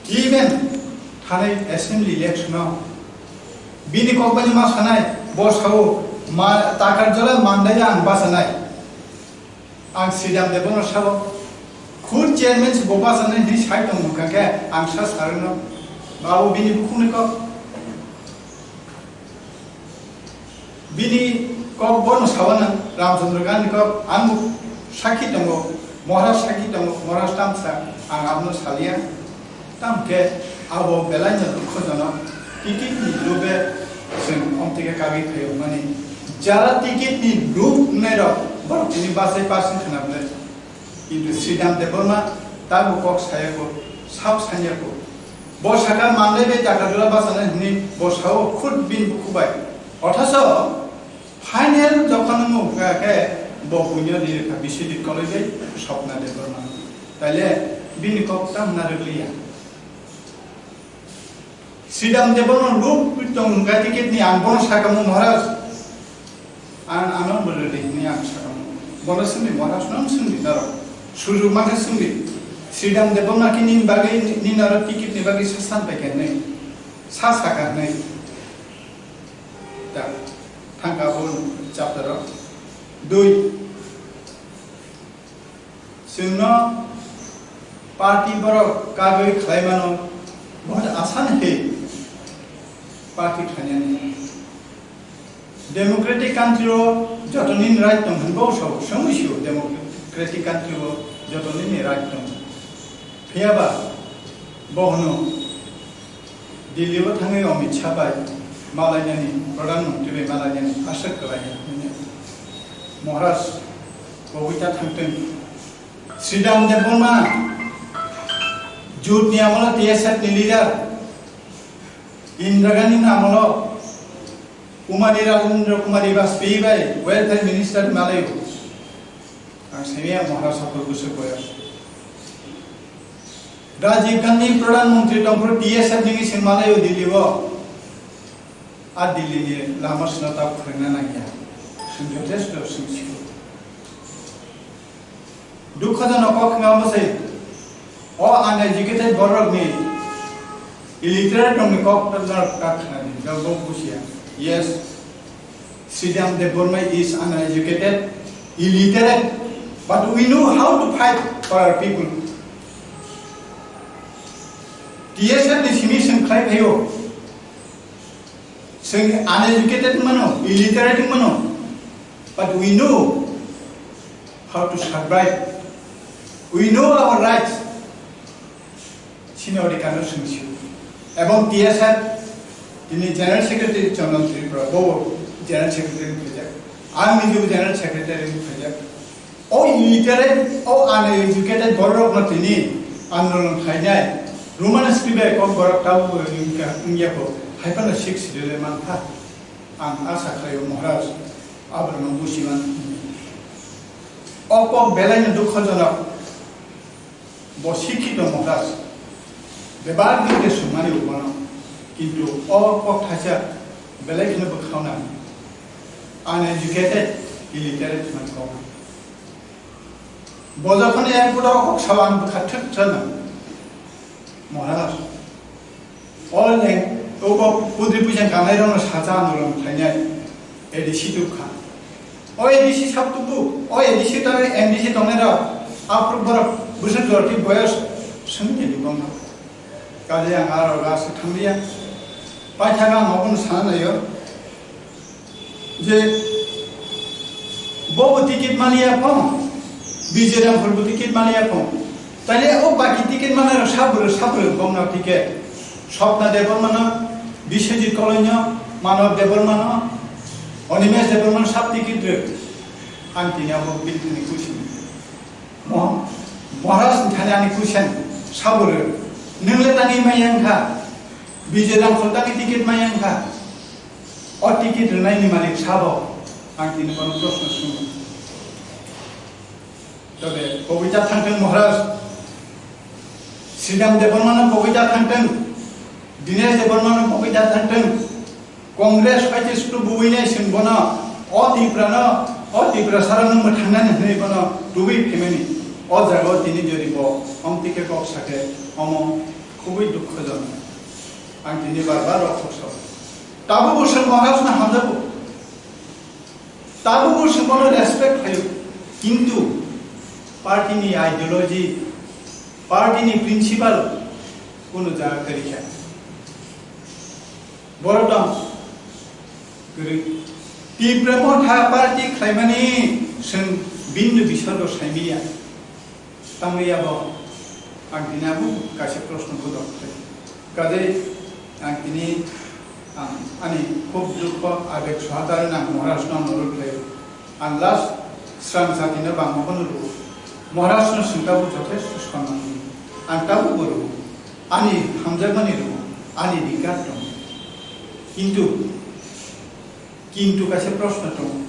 Even thanai assembly election o bini kok bai ma sanai, bo sao, ma, Takarjala Mandai ang bachanai. Ang Sridham Debbarma sabo, khud chairman se bo bachanai hinwi sai tongo hwnkha khe, ang sa sarwino, abo bini bukhukni kok. Bini kok bono sawana, Ramchandra Gandhi kok, ang sakhi tongo, Maharaj sakhi tongo, Maharaj tamsa, ang abono salia. Tamkhe abo belaino dukhojonok, ticket ni lube chwng omtike kagwi phaio mani. Jara ticket ni lub wngnairok borok tini bachai parsing khna bwle. Kintu Sridham Debbarma tamo kok sayako, sab sanyako. Bo saka manlai bai Takarjala bachanai hwnwi bo sao khud bini bukhu bai. Othaso final jokhon wngmo hwnkha khe bo buino rirwkha Biswajit Koloi bai Swapna Debbarma. Taile bini kok tamo narwkliya. Sridham Debbarma luk tong hwnkha ticket ni, ang bono sakamo Maharaj. Ang ano bwrwi hinwi ang sakamo. Bono swngdi Maharaj, nang swngdi norok. Sujuk mankhe swngdi. Sridham Debbarma khe nini bagwi, nini oro ticket ni bagwi sa san paikha hinwi. Sa sakha hinwi. Ta, thangkha bo chapter o. Dui. Chwngno party borok kagwi khlai mano, bahut asan hai party khlainani. Democratic country o joto nini right tong hwnwi bo sao, swngwi sio, democratic country o joto nini right tong. Phiya ba bo hwno, Delhi o thangwi Amit Shah bai malainani, Pradhan Mantri bai malainani aswk kwlai ya hwnwi. Maharaj koboi ta thangtwng. Sridham Debbarma, Jut ni amolo T S F ni leader, Indira Gandhi ni amolo Kumari Rajendra Kumari Vajpayee bai welfare minister malaio. Ang simi ang Maharaj sakol bwswk boyar. Rajiv Gandhi Pradhan Mantri tongphuru T S F ni sengmalai o Delhi o. A Delhi ni lama sino ta phwrwngna nangya. Seng jothesto seng sio. Dukhojonok kok wngma bwsai. O uneducated borok ni illiterate rok ni kok ta khna di. Jabo busia. Yes. Sridham Debbarma is uneducated, illiterate, but we know how to fight for our people. T S F ni simi seng khlai phaio. Seng uneducated mano, illiterate mano, but we know how to survive. We know our rights. Sini odhikar no sung sio. Ebong T S F tini General Secretary Chandra Tripura, bo General Secretary wng phaijak. Ang nijebo General Secretary wng phaijak. O illiterate, o uneducated borok no tini andolon khlainai. Roman script bai kok borok tabuk wngya, wngya kho. Hai phano six schedule mankha. Ang asa khlaio Maharaj, aborok no busi man. O kok belai no dukhojonok. Bo sikhito Maharaj, bebak din de sumani ubono, kintu o kok thaisa belai kheno bwkhauna, uneducated, illiterate man kok. Bo jokhon airport o kok sawan bwkha thwk thwna, Maharaj. O leng, obo pudri puisa kanai rokno sacha andolon khlainai A D C tubkha. O A D C sab tubu, o A D C tong, M D C tongnai rok, aphuru borok bwswk jorti boyos swngni dukong no. Kaje ang aro gas thangliya. Paithago ang obono sana naio. Je bobo ticket maliya phong, Bijay Ramphal bo ticket maliya phong. Tale o baki ticket manai rok sabro sabro bongno ticket. Swapna Debbarmano, Biswajit Koloino, Manav Debbarmano, Animesh Debbarmano sab ticket rw. Ang tini abo bini thani kusi. Mo-, Maharaj ni thani ani kusen sabro. Nwngle tani maya wngkha. Bijay Ramphal tani ticket maya wngkha. O ticket rwnaini malik sabo, ang tini bono proshno sungo. Tobe kobita thangthwng Maharaj, Sridham Debbarmano kobita thangthwng, Dinesh Debbarmano kobita thangthwng, Congress haite sutu buwinai sing bono, o Tiprano, o Tipra sarano mwthangnani hwnwi bono tubui phimani, o jaga o tini jodi bo, om tike kok sake, omo khubui dukhojonok. Ang tini bar bar rok kok sao. Tabukbo chwng Maharajno hamjago. Tabukbo chwng bono respect khlaio. Kintu party ni ideology, party ni principle kunu jaga kwrwi kha. Borok tong kwrwi. Tipra Motha party khlaimani chwng bini bisargo saimanya. Tamliya bo, ang tini abo kaisa proshno bodol khlai. Kadai ang tini, ang ani khub dukho, abeg sohadari nang Maharaj no anurodh khlai. Ang last srang jati no bangma bono rwo. Maharaj no chwng tabuk jothesto sonman rwo. Ang tabuk bo rwo. Ani hamjakmani rwo. Ani dikar tongo. Kintu Kintu kaisa proshno tongo,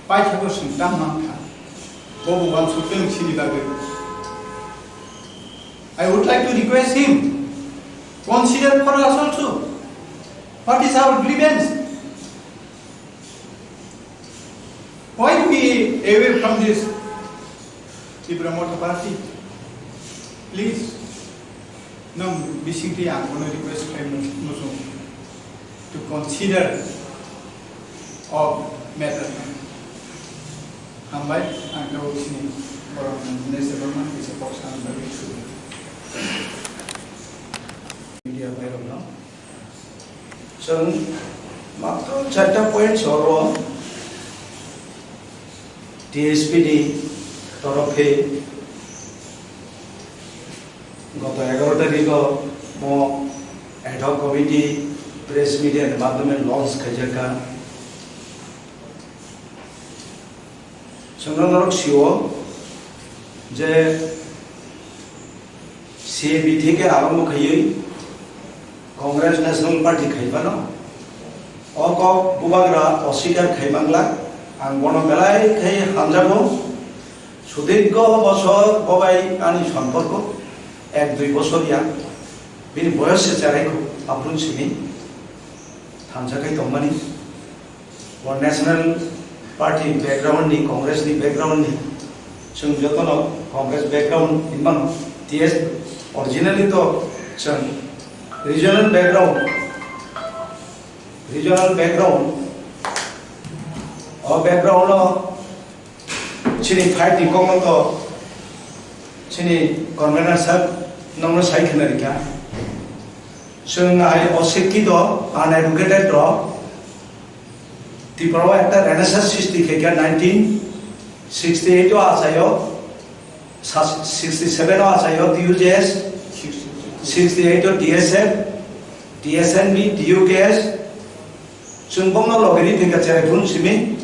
paithago chwng tang mankha, bobo uansuk tong chini bagwi. I would like to request him, consider for us also. What is our grievance? Why we away from this Tipra Motha Party? Please. Nang bisingtwi ang bono request khlai muchung to consider of matter. Hambai, ang tabuk sini borok nang Dinesh Debbarma kisa kok sana bagwi suri. Media bairokno. Chwng matro charta point soro T S P ni torof khe goto egaroh tarikh o mo ad hoc committee press media ni madhyome launch khaijak kha. Chwngno norok sio je C A B theke arombo khaiwi Congress National Party khai phano o kok bubagra oswikar khai manglak. Ang bono belai khe hamjago. Sudirgho bosor bobai ani somporko. Ek dui bosor ya, bini boyos se cherai kho, aphuru simi thansa khai tongmani. Bo National Party ni background ni, Congress ni background ni, chwng jotono Congress background hinmano. T S originally to chwng regional background, regional background, o background no chini fight ni kokno to chini convener sir nokno sai khna rikha. Chwng hai osikkhito, uneducated rok Tripura o ekta renaissance srishti khaikha nineteen sixty eight o achaio, sa-, sixty seven o achaio D U J S, sixty eight o D S F, D S N B, D U K S. Chwng bongno logiri thwikha cherai phuru simi.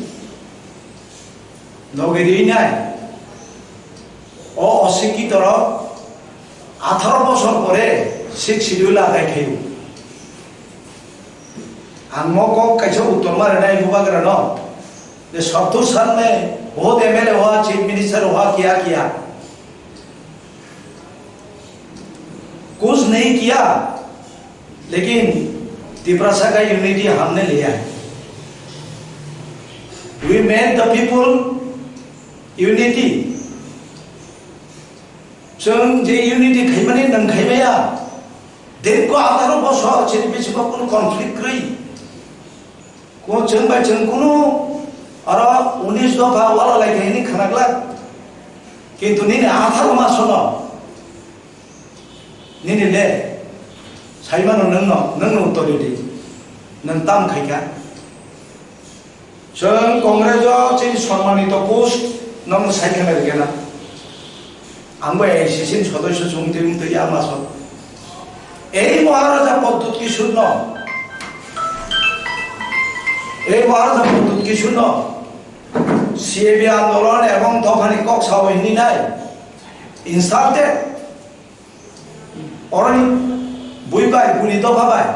Logiri nai. O osikkhito rok atharo bosor pore sixth schedule adai khaio. Ang mo kok kaisa uttor ma rwnai bubagra no. Je Santosh sir ne bahut M L A hua, chief minister hua, kiya kiya. कुछ नहीं किया, लेकिन तिपरासा का यूनिटी हमने लिया है। We made the people unity. Chwng je unity khaimani nwng khaimaya, dikko atharo bosor chini bisingo kunu conflict kwrwi. Ko chwng bai chwng kunu aro unis dopha wala lai khe hini khana glak. Kintu nini atharo masono nini le saimano nwngno, nwngno uttor ridi. Nwng tam khaikha. Chwng Congress o chini sonmanito post nwng sai khana rikena. Ang bo A I C C ni sodosyo chumtwi wngtwi ya maso. Ei Maharaja Pradyut Kishore no, ei Maharaja Pradyut Kishore no C A B andolon ebong dophani kok sao hini nai insulted. Oroni bui bai, buni dopha bai.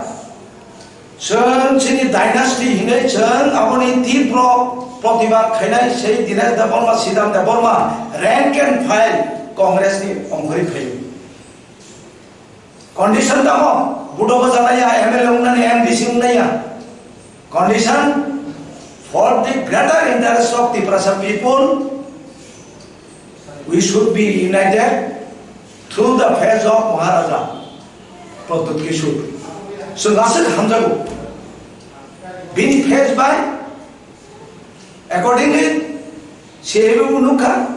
Chwng chini dynasty hinwi chwng aboni tibro protibad khainai sei Dinesh Debbarma, Sridhar Debbarma, rank and file Congress ni ongkhorwi phaio. Condition tamo, budo bwchanaiya, M L A wngnani, M D C wngnaiya. Condition, for the greater interest of Tiprasa people, we should be united through the face of Maharaja Pradyut Kishore. So, lasik hamjago. Bini face by, accordingly, C A B nukha,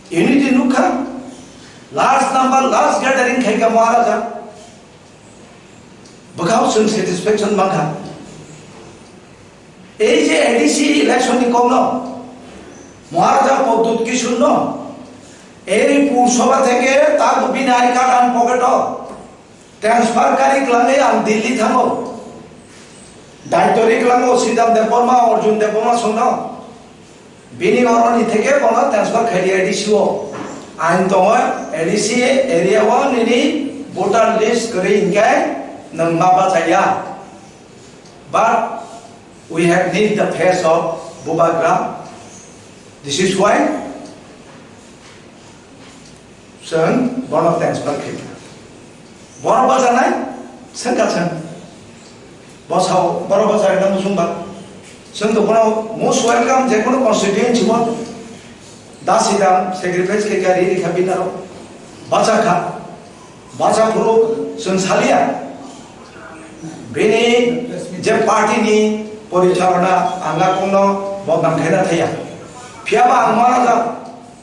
unity nukha, large number, large gathering khaikha Maharaja. Bwkhao chwng satisfaction mankha. Ei je A D C election ni kokno Maharaja Pradyut Kishore no ei Pur Sabha theke ta bini I card ang pocket o transfer kari kwlangwi ang Delhi thango. Daityo ri kwlango Sridhar Debbarma, Arjun Debbarma songno. Bini oroni theke bono transfer khaidi A D C o. Ain tongo A D C area o nini voter list kwrwi hinkhe nwng ma bachaya. But we have need the face of Bubagra. This is why Chwng bono transfer khaikha. Borok bajanai swngkha chwng. Bosao borok bajanai no musung ba. Chwng to bono most welcome je kono constituency mo. Dasi dam sacrifice khaikha ri rikha binaro. Bachakha. Bacha phuru chwng salia. Bini je party ni porichalona anga kungno bodnam khaina thaya. Phiyaba ang mano jak.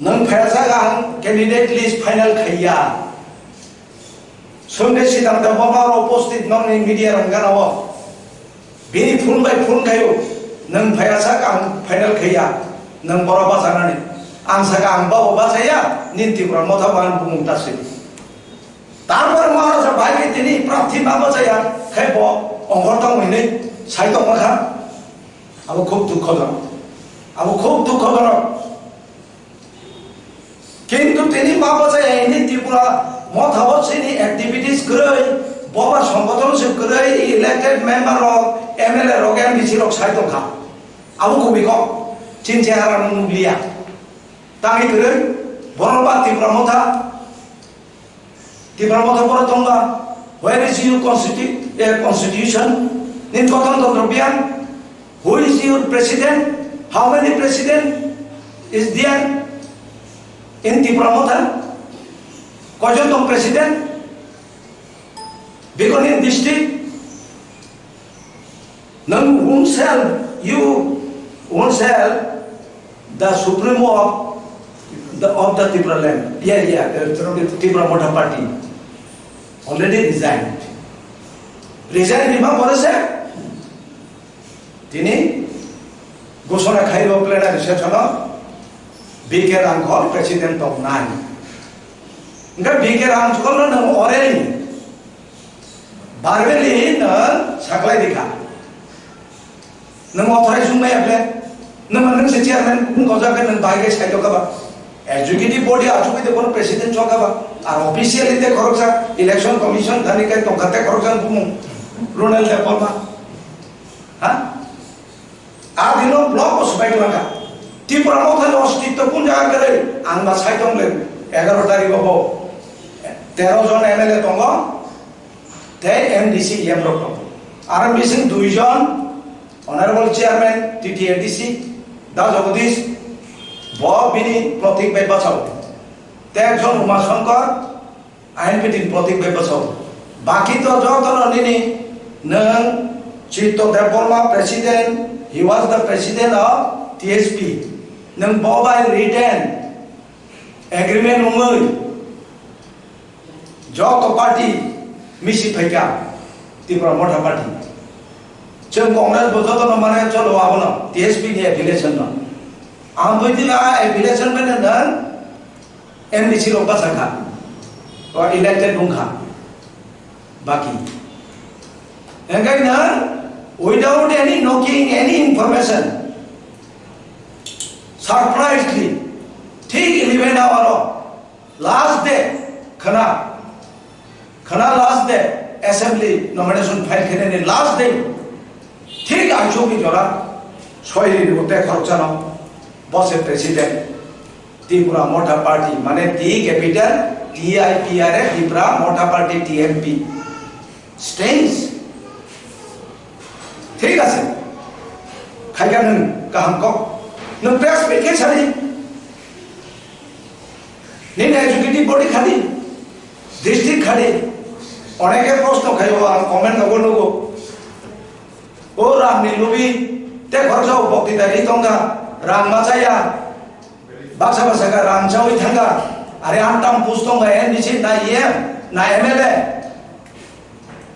Nwng phaiyasa ang candidate list final khaiya. Sunday sidang da boma ro postit nongni media rang gana o. Bini phone bai phone khayo. Nwng phaiyasa ang final khaiya. Nwng boro bachanani. Ang saka ang babo bachaya. Nin Tripura motha ban bumung tasik. Tarpore Maharaja bai tini prarthi ma bachaya. Khai bo ongor tong hinwi sai tong kha. Abo khub dukhojonok. Abo khub dukhojonok. Kintu tini ma bachaya hini Tripura motha o chini activities kwrwi, boba songgothon se kwrwi, elected member rok, M L A rok, M D C rok sai tongkha. Abo kubui kok, chini chehara no nukliya. Tangwi kwrwi, borok ba Tripura motha. Tipra Motha boro tongba, where is your constitu-, eh, constitution? Nini gothon tantro biyan? Who is your president? How many president is there in Tipra Motha? Koijon tong president? Bikoni district? Nang whom shall you, whom shall the supremo of the, of the Tipra land? Yeah, yeah, the Tipra Motha party already resigned. Resign rima pore se tini ghosona khaio plenary session o B K Rangkhol president tong nai. Engkha B K Rangkhol no nang already verbally no saklai dikha. Nang authorize wng maya ble. Nang, nang se chairman wng gojak khe nang bai khe sai doka ba. Executive body achugwi de bono president choka ba. Ar officially de khoroksa election commission thani kai tongkha te khoroksa bumung. Ronald Debbarma. Ha? A dino block o swbai tongkha. Tipra Motha ni ostitto kun jaga kwrwi? Ang ba sai tong le. Egaroh tarikh o bo tero jon M L A tongo. Tei M D C E M rok tongo. Aro bising dui jon Honorable Chairman T T A D C, Da Jagadish, bo bini protik bai bachao. Tei ekjon Uma Shankar, I N P T ni protik bai bachao. Baki to joto no nini nwng Chitto Debbarma president, he was the president of T S P. Nwng bo bai written agreement wngwi joto party misi phaikha Tipra Motha party. Chwng Congress bo joto no mane cholo abono T S P ni affiliation no. Ang bwtwi a affiliation bai nang M D C rok bachakha. O elected wngkha. Baki. Engkai na without any knocking, any information, surprisingly, thik eleven hour o last day, khana, khana last day, assembly nomination file khainani last day, thik aichukni jora, soi ri rwte khorokchano, bo se president, Tipra Motha Party, mane T capital, T I P R A, Tipra Motha Party, T M P. Strange. Thik ase. Khaikha nwng kaham kok. Nwng press meet khe sadi. Nini executive body khadi. District khadi. Oneke proshno khaio, ang comment rogo nugo. O rang ni lubi, te khoroksa o boktita ri tongkha, rang ma chaya. Baksa baksa khe rang chawi thangkha. Are antam pus tongkha, N D C na E M, na M L A.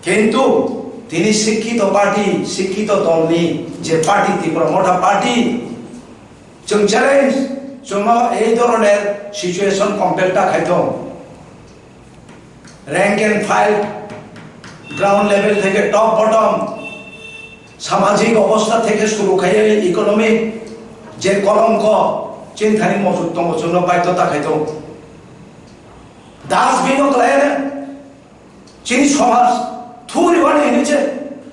Kintu tini sikkito party, sikkito dolni je party, Tipra Motha Party, chwng challenge, chwngno ei dhoroner situation compel ta khaithok. Rank and file, ground level theke top bottom, samajik obostha theke suru khaiye economic je kolongko, chini thani mojut tongo, chwngno baidhota khaithok. Dustbin o kwlaiya na, chini somaj thuri wani hinwi se,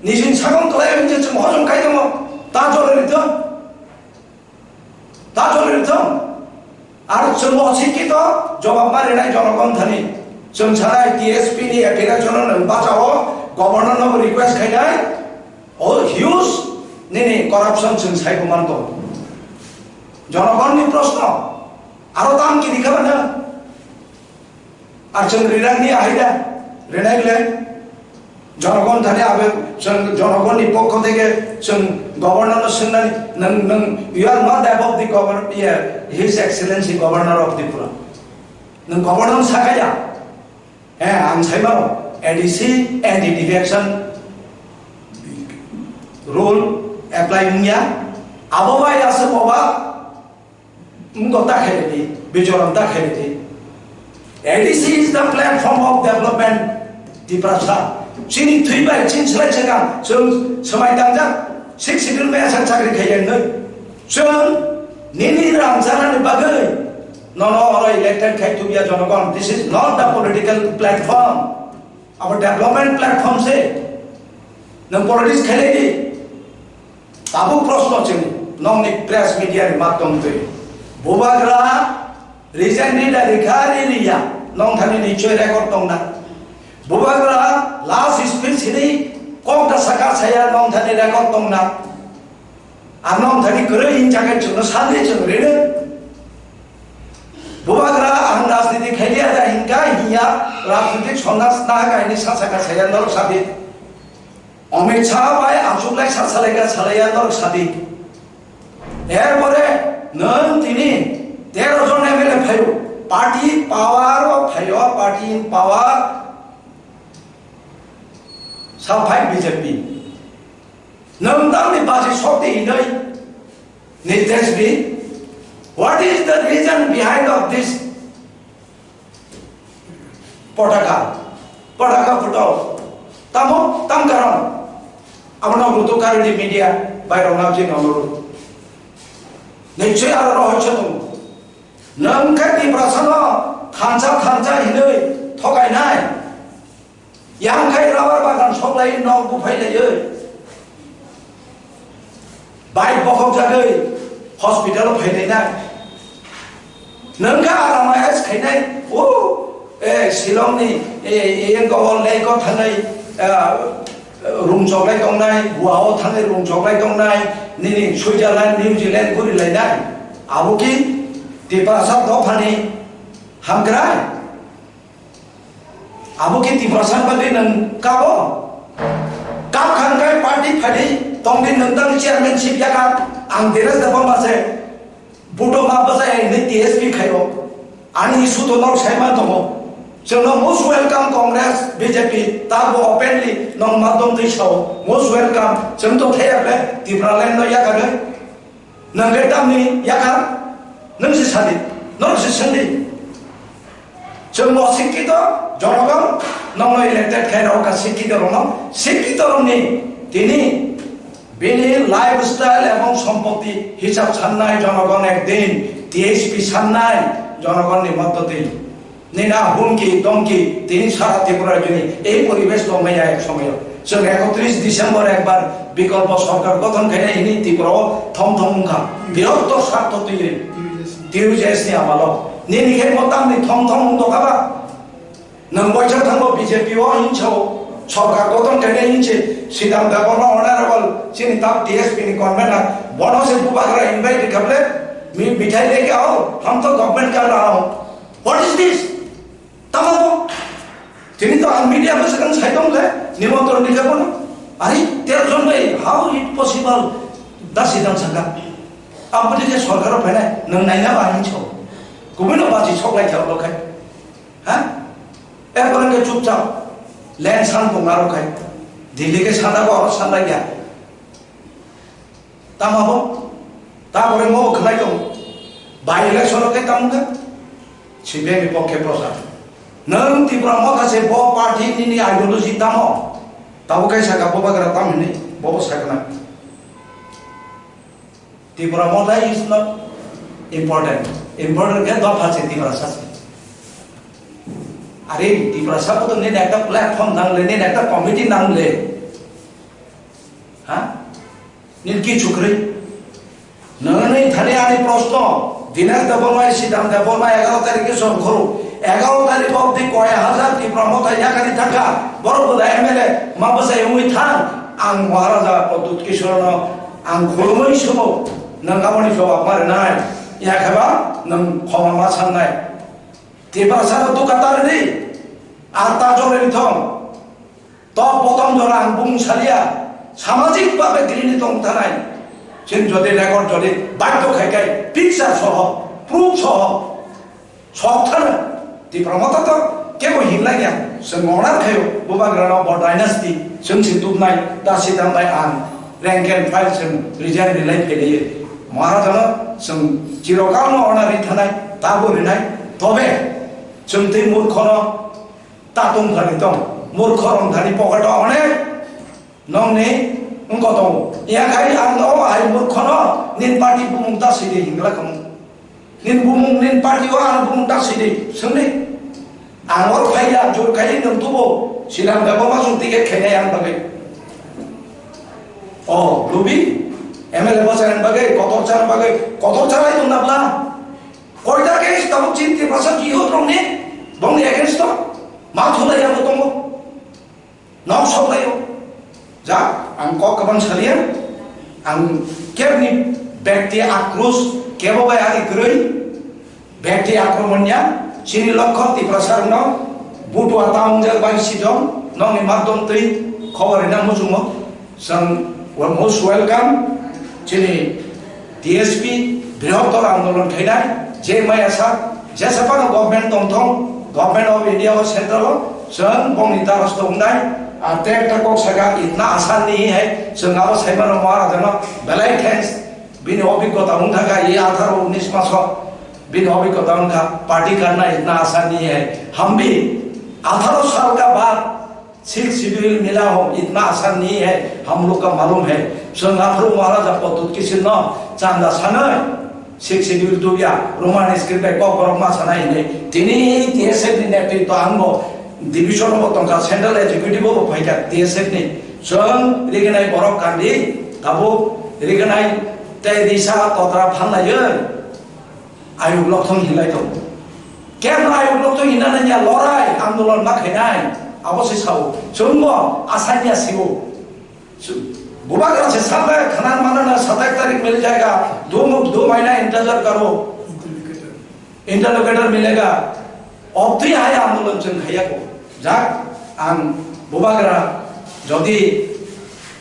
nijini sakang kwlaiya hinwi se chwng hojom khai tongo, ta jole rithok. Ta choli rithok. Ar chwng o sikki to jobab ma rinai jonogon thani. Chwng sanai T S P ni application no nwng bachao, governor no request khainai. O huge nini corruption chwng sai bo manto. Jonogon ni proshno. Aro tam kiri kha bana. Ar chwng rinani ahai da, rinai le. Jonogon thani abe chwng jonogonni pokho theke chwng governor no swngnani, nwng, nwng, you are not above the governor, yeah, His Excellency Governor of Tripura. Nwng governor no sakaya. Eh, ang saimano, A D C, anti defection rule apply wngya. Abo bai aswk oba Wngkha ta khailidi, bichoron ta khailidi. A D C is the platform of development, Tiprasa. Chini thwi bai, chini slai chakang, chwng swmai tangjak, Sixth Schedule bai aswk chakri khaiya hwnwi. Chwng nini rang chanani bagwi nono oro elected khai tubya jonogon. This is not the political platform. Abo development platform se. Nwng politics khailaidi. Tabuk proshno chini, nokni press media ni maddom twi. Bubagra resign rida rikha ri riya, nong thani nichoi record tongna. Bubagra last speech hini kok da saka saya nong thani record tongna. Ang nong thani kwrwi hinjakai chwngno sandi chwng rino. Bubagra ang rajniti khailiya da hinka hinya rajnitik sonnas na kaini sa saka saya norok sadi. Amit Shah bai achuklai sa salaika salaya norok sadi. Erpore nwng tini tero jon M L A phaio, party power o phaio, party in power sa phai B J P. Nwng tamni baji sokti hinoi Nitesh B, what is the reason behind of this Potaka, potaka photo. Tamo, tam karon. Abono butuh kari di media, bai rong nabji nonoro. Nichoi aro rohoi chotung. Nang khe Tiprasano thansa thansa hinoi thokai nai. Yang khai rubber bagan soklai nok buphai lai. Bai bokhok jagwi hospital o phainai na. Nwng kha arama es khainai. O, eh, Shillong ni, eh, eh, yang ko lei ko thanai, eh, rung choklai tongnai, Goa o thanai rung choklai tongnai, nini Switzerland, New Zealand guri lainai. Abo ki Tiprasa dophani hamkrai. Abo ki Tiprasa bagwi nwng kabo? Kap khan kai party phadi tongdi nwng tang chairmanship yakha ang Dinesh Debbarma se buto ma bwsa ini T S P khaio. Ani issue to nok sai man tongo. Chwngno most welcome Congress, B J P, tabo openly nong madom twi sao. Most welcome. Chwng to thaya ble Tipraland no yakha nai. Nwng khe tamni yakha, nwng se sadi, norok se sadi. Chwng bo sikkito jonogon, nokno elected khai rok ka sikkito rokno, sikkito rokni tini bini lifestyle ebong sompoti hisab sannai jonogon ekdin T H P sannai jonogonni moddoti. Nina humki, domki, tini sara Tripura rajyoni ei poribesh tongmaya ek somoyo. Chwng ekotris December ekbar bikolpo sorkar gothon khainai hini Tripura o thom thom wngkha. Birokto sartho twiwi. T U J S ni amalo. Nini khe motamni thom thom wngtokha ba? Nwng boisa thango B J P o hinsao sorkar gothon khainai hinse Sridham Debbarma honorable chini tab T S P ni convener bono se bubagra invite kable mi mithai leke ao ham to government ka lao. What is this? Tamo bo? Tini to ang media bwswk ang sai tong le, nimontron ni khe bono. Are, tero jon bai, how it possible? Da sidang saka. Aboni khe sorkar o phainai, nwng naina ba hinso. Kubui no bachi sok lai khe olo khai. Ha? Erpore khe chupchap. Land san tong aro khai. Delhi khe sanda bo oro sanda ya. Tamo bo? Tabore mo khlai tong. By election o khe tamo kha? C P M ni pokhe prochar. Nwng Tipra Motha se bo party nini ideology tamo? Tabo khe saka bo bagra tam hini, bo bo sakna. Tipra Motha is not important. Important khe dopha se Tiprasa se. Are Tiprasa ko to nini ekta platform nang le, nini ekta committee nang le. Ha? Nini kichu kwrwi. Nini thani ani proshno, Dinesh Debbarma, Sridham Debbarma egaro tarikhe song khoro. Egaro tarik obdi koi hajar Tipra Motha yakari thangkha. Borok bo da M L A ma bwsai wngwi thang. Ang Maharaja Pradyut Kishore no ang khulumwi sumo. Nwng aboni jawab ma rwnai. Yakheba nwng khoma ma sannai. Tiprasa no duka ta rwdi. Ar ta jole thong. Top bottom jora ang bumung salia, samajik babe grini tong tanai. Chwng jodi record jodi baddo khai khai picture soho, proof soho, sok thana. Tipra Motha to kebo hinlai ya, chwng order khayo, bubagrano bo dynasty, chwng si tubnai, ta si tambai ang, rank and file chwng resign rilai phelaiye. Maharajano chwng chirokalno order ri thanai, tabo rinai, tobe chwng tei murkhono Ta tong thani tong, murkho rong thani pocket o onek nongni wngko tongo. Yakhai ang no hai murkho no nin party bumung ta sidi hingla kamo. Nin bumung nin party o ang bumung ta sidi sungni. Ang or phai ya jor khai nung tubo silam da bama sung ticket khainai ang bagwi. O lubi M L A basa ang bagwi kotor chang bagwi kotor chang ai tong nabla. Koita case tabuk chini Tiprasa kiyot rokni bongni against o ma thulai ya bo tongo. Nok soklaio. Ja, ang kok kwbang salia. Ang kebni bekti akros kebo bai ari kwrwi. Bekti akromon ya, chini lokho Tiprasa rokno butua ta wngjak bai sijong, nokni madhyom twi khobor rina muchungo. Chwng most welcome chini T S P brihottor andolon khainai, je maya sak, jesa phano government tongthong, Government of India o central o, chwng bongni darasto wngnai, a te ekta kok saka itna asan nahi hai, chwng abo saimano Maharajano belai thanks. Bini obhiggota wngkha kha, e atharo unis maso bini obhiggota wngkha, party karna itna asan nahi hai. Hum bhi atharo saal ka baad sixth schedule mila ho, itna asan nahi hai, hum log ka malum hai. Chwng aphuru Maharaja Pradyut Kishore no chanda sanai sixth schedule tuya, Roman script bai kokborok ma sanai hinwi. Tini T S F ni netritwa ang bo division bo tongkha, central executive bo phaikha T S F ni. Chwng rignai borok kandi, tabuk rignai tei risa kotra phalnai ayuk lokthong hinlai tongo. Kemra ayuk lokthong hinna nanya lorai andolon ma khainai, abo se sao. Chwngbo asanya sibo. Bubagra se sabe khana manana satais tarik mil jayega, do, do mahina intezar karo. Interlocutor milega, obtwi hai andolon chwng khaiya ko. Jak, ang Bubagra, jodi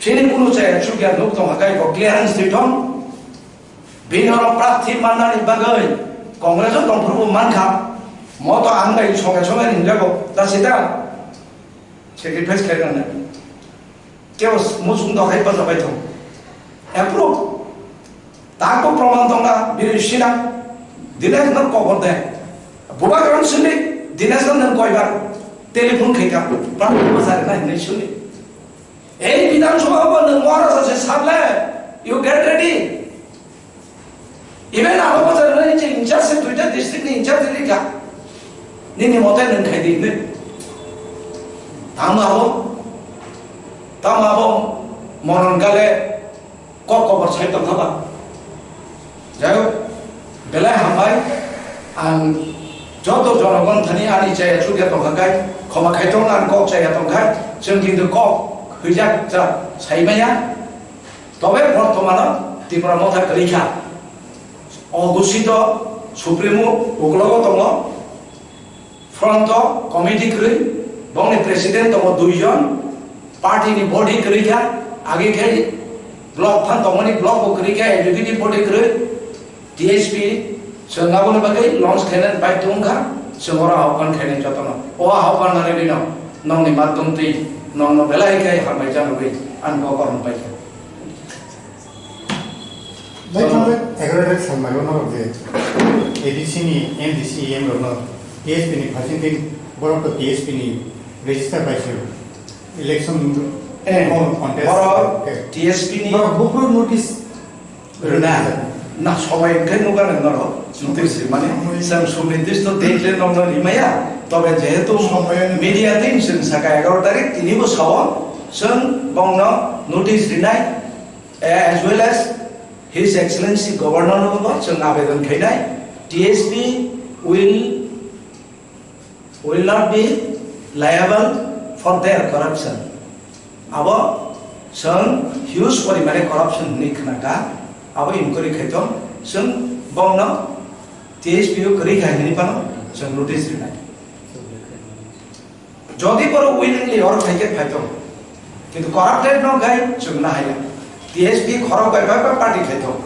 chini kunu chaya chukya nuk tong hakai ko clearance twi thong, bini oro prarthi mannani bagwi Congress o tongphuru bo mankha, moto ang bai songe songe rinjago, ta sita sacrifice khairokna. Kebo muchung dokhai bachabai thung. Approve. Tako proman tongna bini sina. Dinesh no kobor de. Bubagra sini Dinesh no nang koibar telephone khaika. Pran bachari na hinwi suni. Ei Bidhan Sabha bo nang Maharaja se sable. You get ready. Even abo bachar nani je in charge se duita district ni in charge ni ka. Nini mote nang khai di ne. Tamo abo, tamo abo moron kale kok kobor sai tong thaba. Jai hok, belai hambai ang joto jonogon thani ani chaya chukya tong kha kai, khoma khai tong ang kok chaya tong khai, chwng kintu kok hwijak cha sai maya. Tobe bortomano Tipra Motha kwrwi kha. O Gusito Supremo uklogo tongo, front o committee kwrwi, bongni president tongo dui jon, party ni body kwrwi kha, age khe block phan tongmani block bo kwrwi kha, executive body kwrwi, T S P chwng aboni bagwi launch khainani bai tong kha, chwng oro ahokpan khainai jotono. O ahokpan nani bino nongni maddom twi nongno belai khe hambai janogwi ang bo korom pai kha. Bai thangbai egaroh tarik salmai o norok je A D C ni M D C, E M rok no T S P ni phaising tin borok to T S P ni register bai se election Eh, contest borok ke. T S P ni Borok buphuru notice rwna. Na, sobai hwnkhe nukha nang norok. Notice rimani. Chwng sunirdishto date le nokno rimaya. Tobe jehetu Sobai media team chwng saka egaroh tarik tini bo sao chwng bongno notice rinai. Eh, as well as His Excellency Governor no bo chwng abedon khainai, T S P will, will not be liable for their corruption. Abo chwng huge porimane corruption hwnwi khna kha, abo inquiry khai tong, chwng bongno T S P o kwrwi khai hwnwi phano chwng notice rinai. Jodi borok willingly oro phai khe phai tong, kintu corrupted no khai chwng nahaya. T S P khorok bai bai bai party khai tong,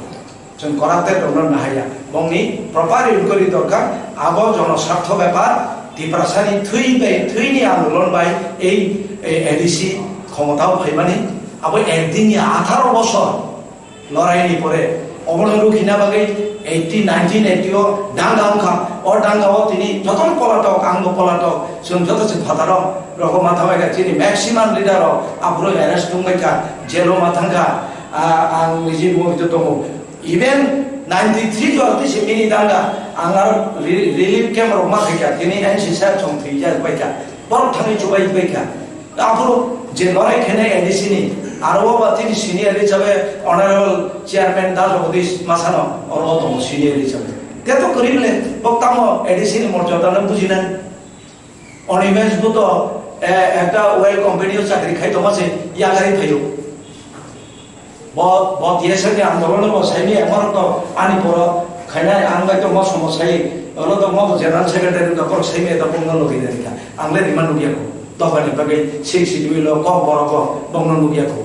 chwng corrupted rok no nahaya. Bongni proper inquiry dorkar, abo jono sartho bepar, Tiprasani thwi bai, thwini andolon bai ei, ei A D C khomotao phaimani, abo ekdin ni atharo bosor. Lorai ni pore, obono rukhina bagwi eighty, nineteen eighty o danga wngkha. O danga o tini jotono polatok, ang bo polatok, chwng joto se phataro rogo matha bai kha. Chini maximum leader rok aphuru arrest wngbai kha, jail o ma thang kha. A, ang niji bo hito tongo. Even ninety three jora twi se mini danga, ang aro re-, relief camp rok ma khai kha, tini N C sir chong thwi jak bai kha, borok thangwi chubai bai kha. Aphuru je lorai khenai A D C ni, aro o ba tini senior hisabe Honorable Chairman Da Jagadish Masano, oro o tongo senior hisabe. Te to kwrwi le, bo tamo A D C ni morjada no bujinai. Animesh bo to E, ekta oil company o chakri khai tongma se yakarwi phaio. Bo, bo T S F ni andolon bo saimi emon to ani poro khainai ang bai to mo somo sai, olo to mo general secretary to poro saimi to bongno logi dani kha. Ang le rima nugya ko. To bani bagai six schedule lo ko boro ko bongno nugya ko.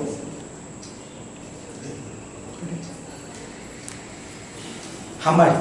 Hambai.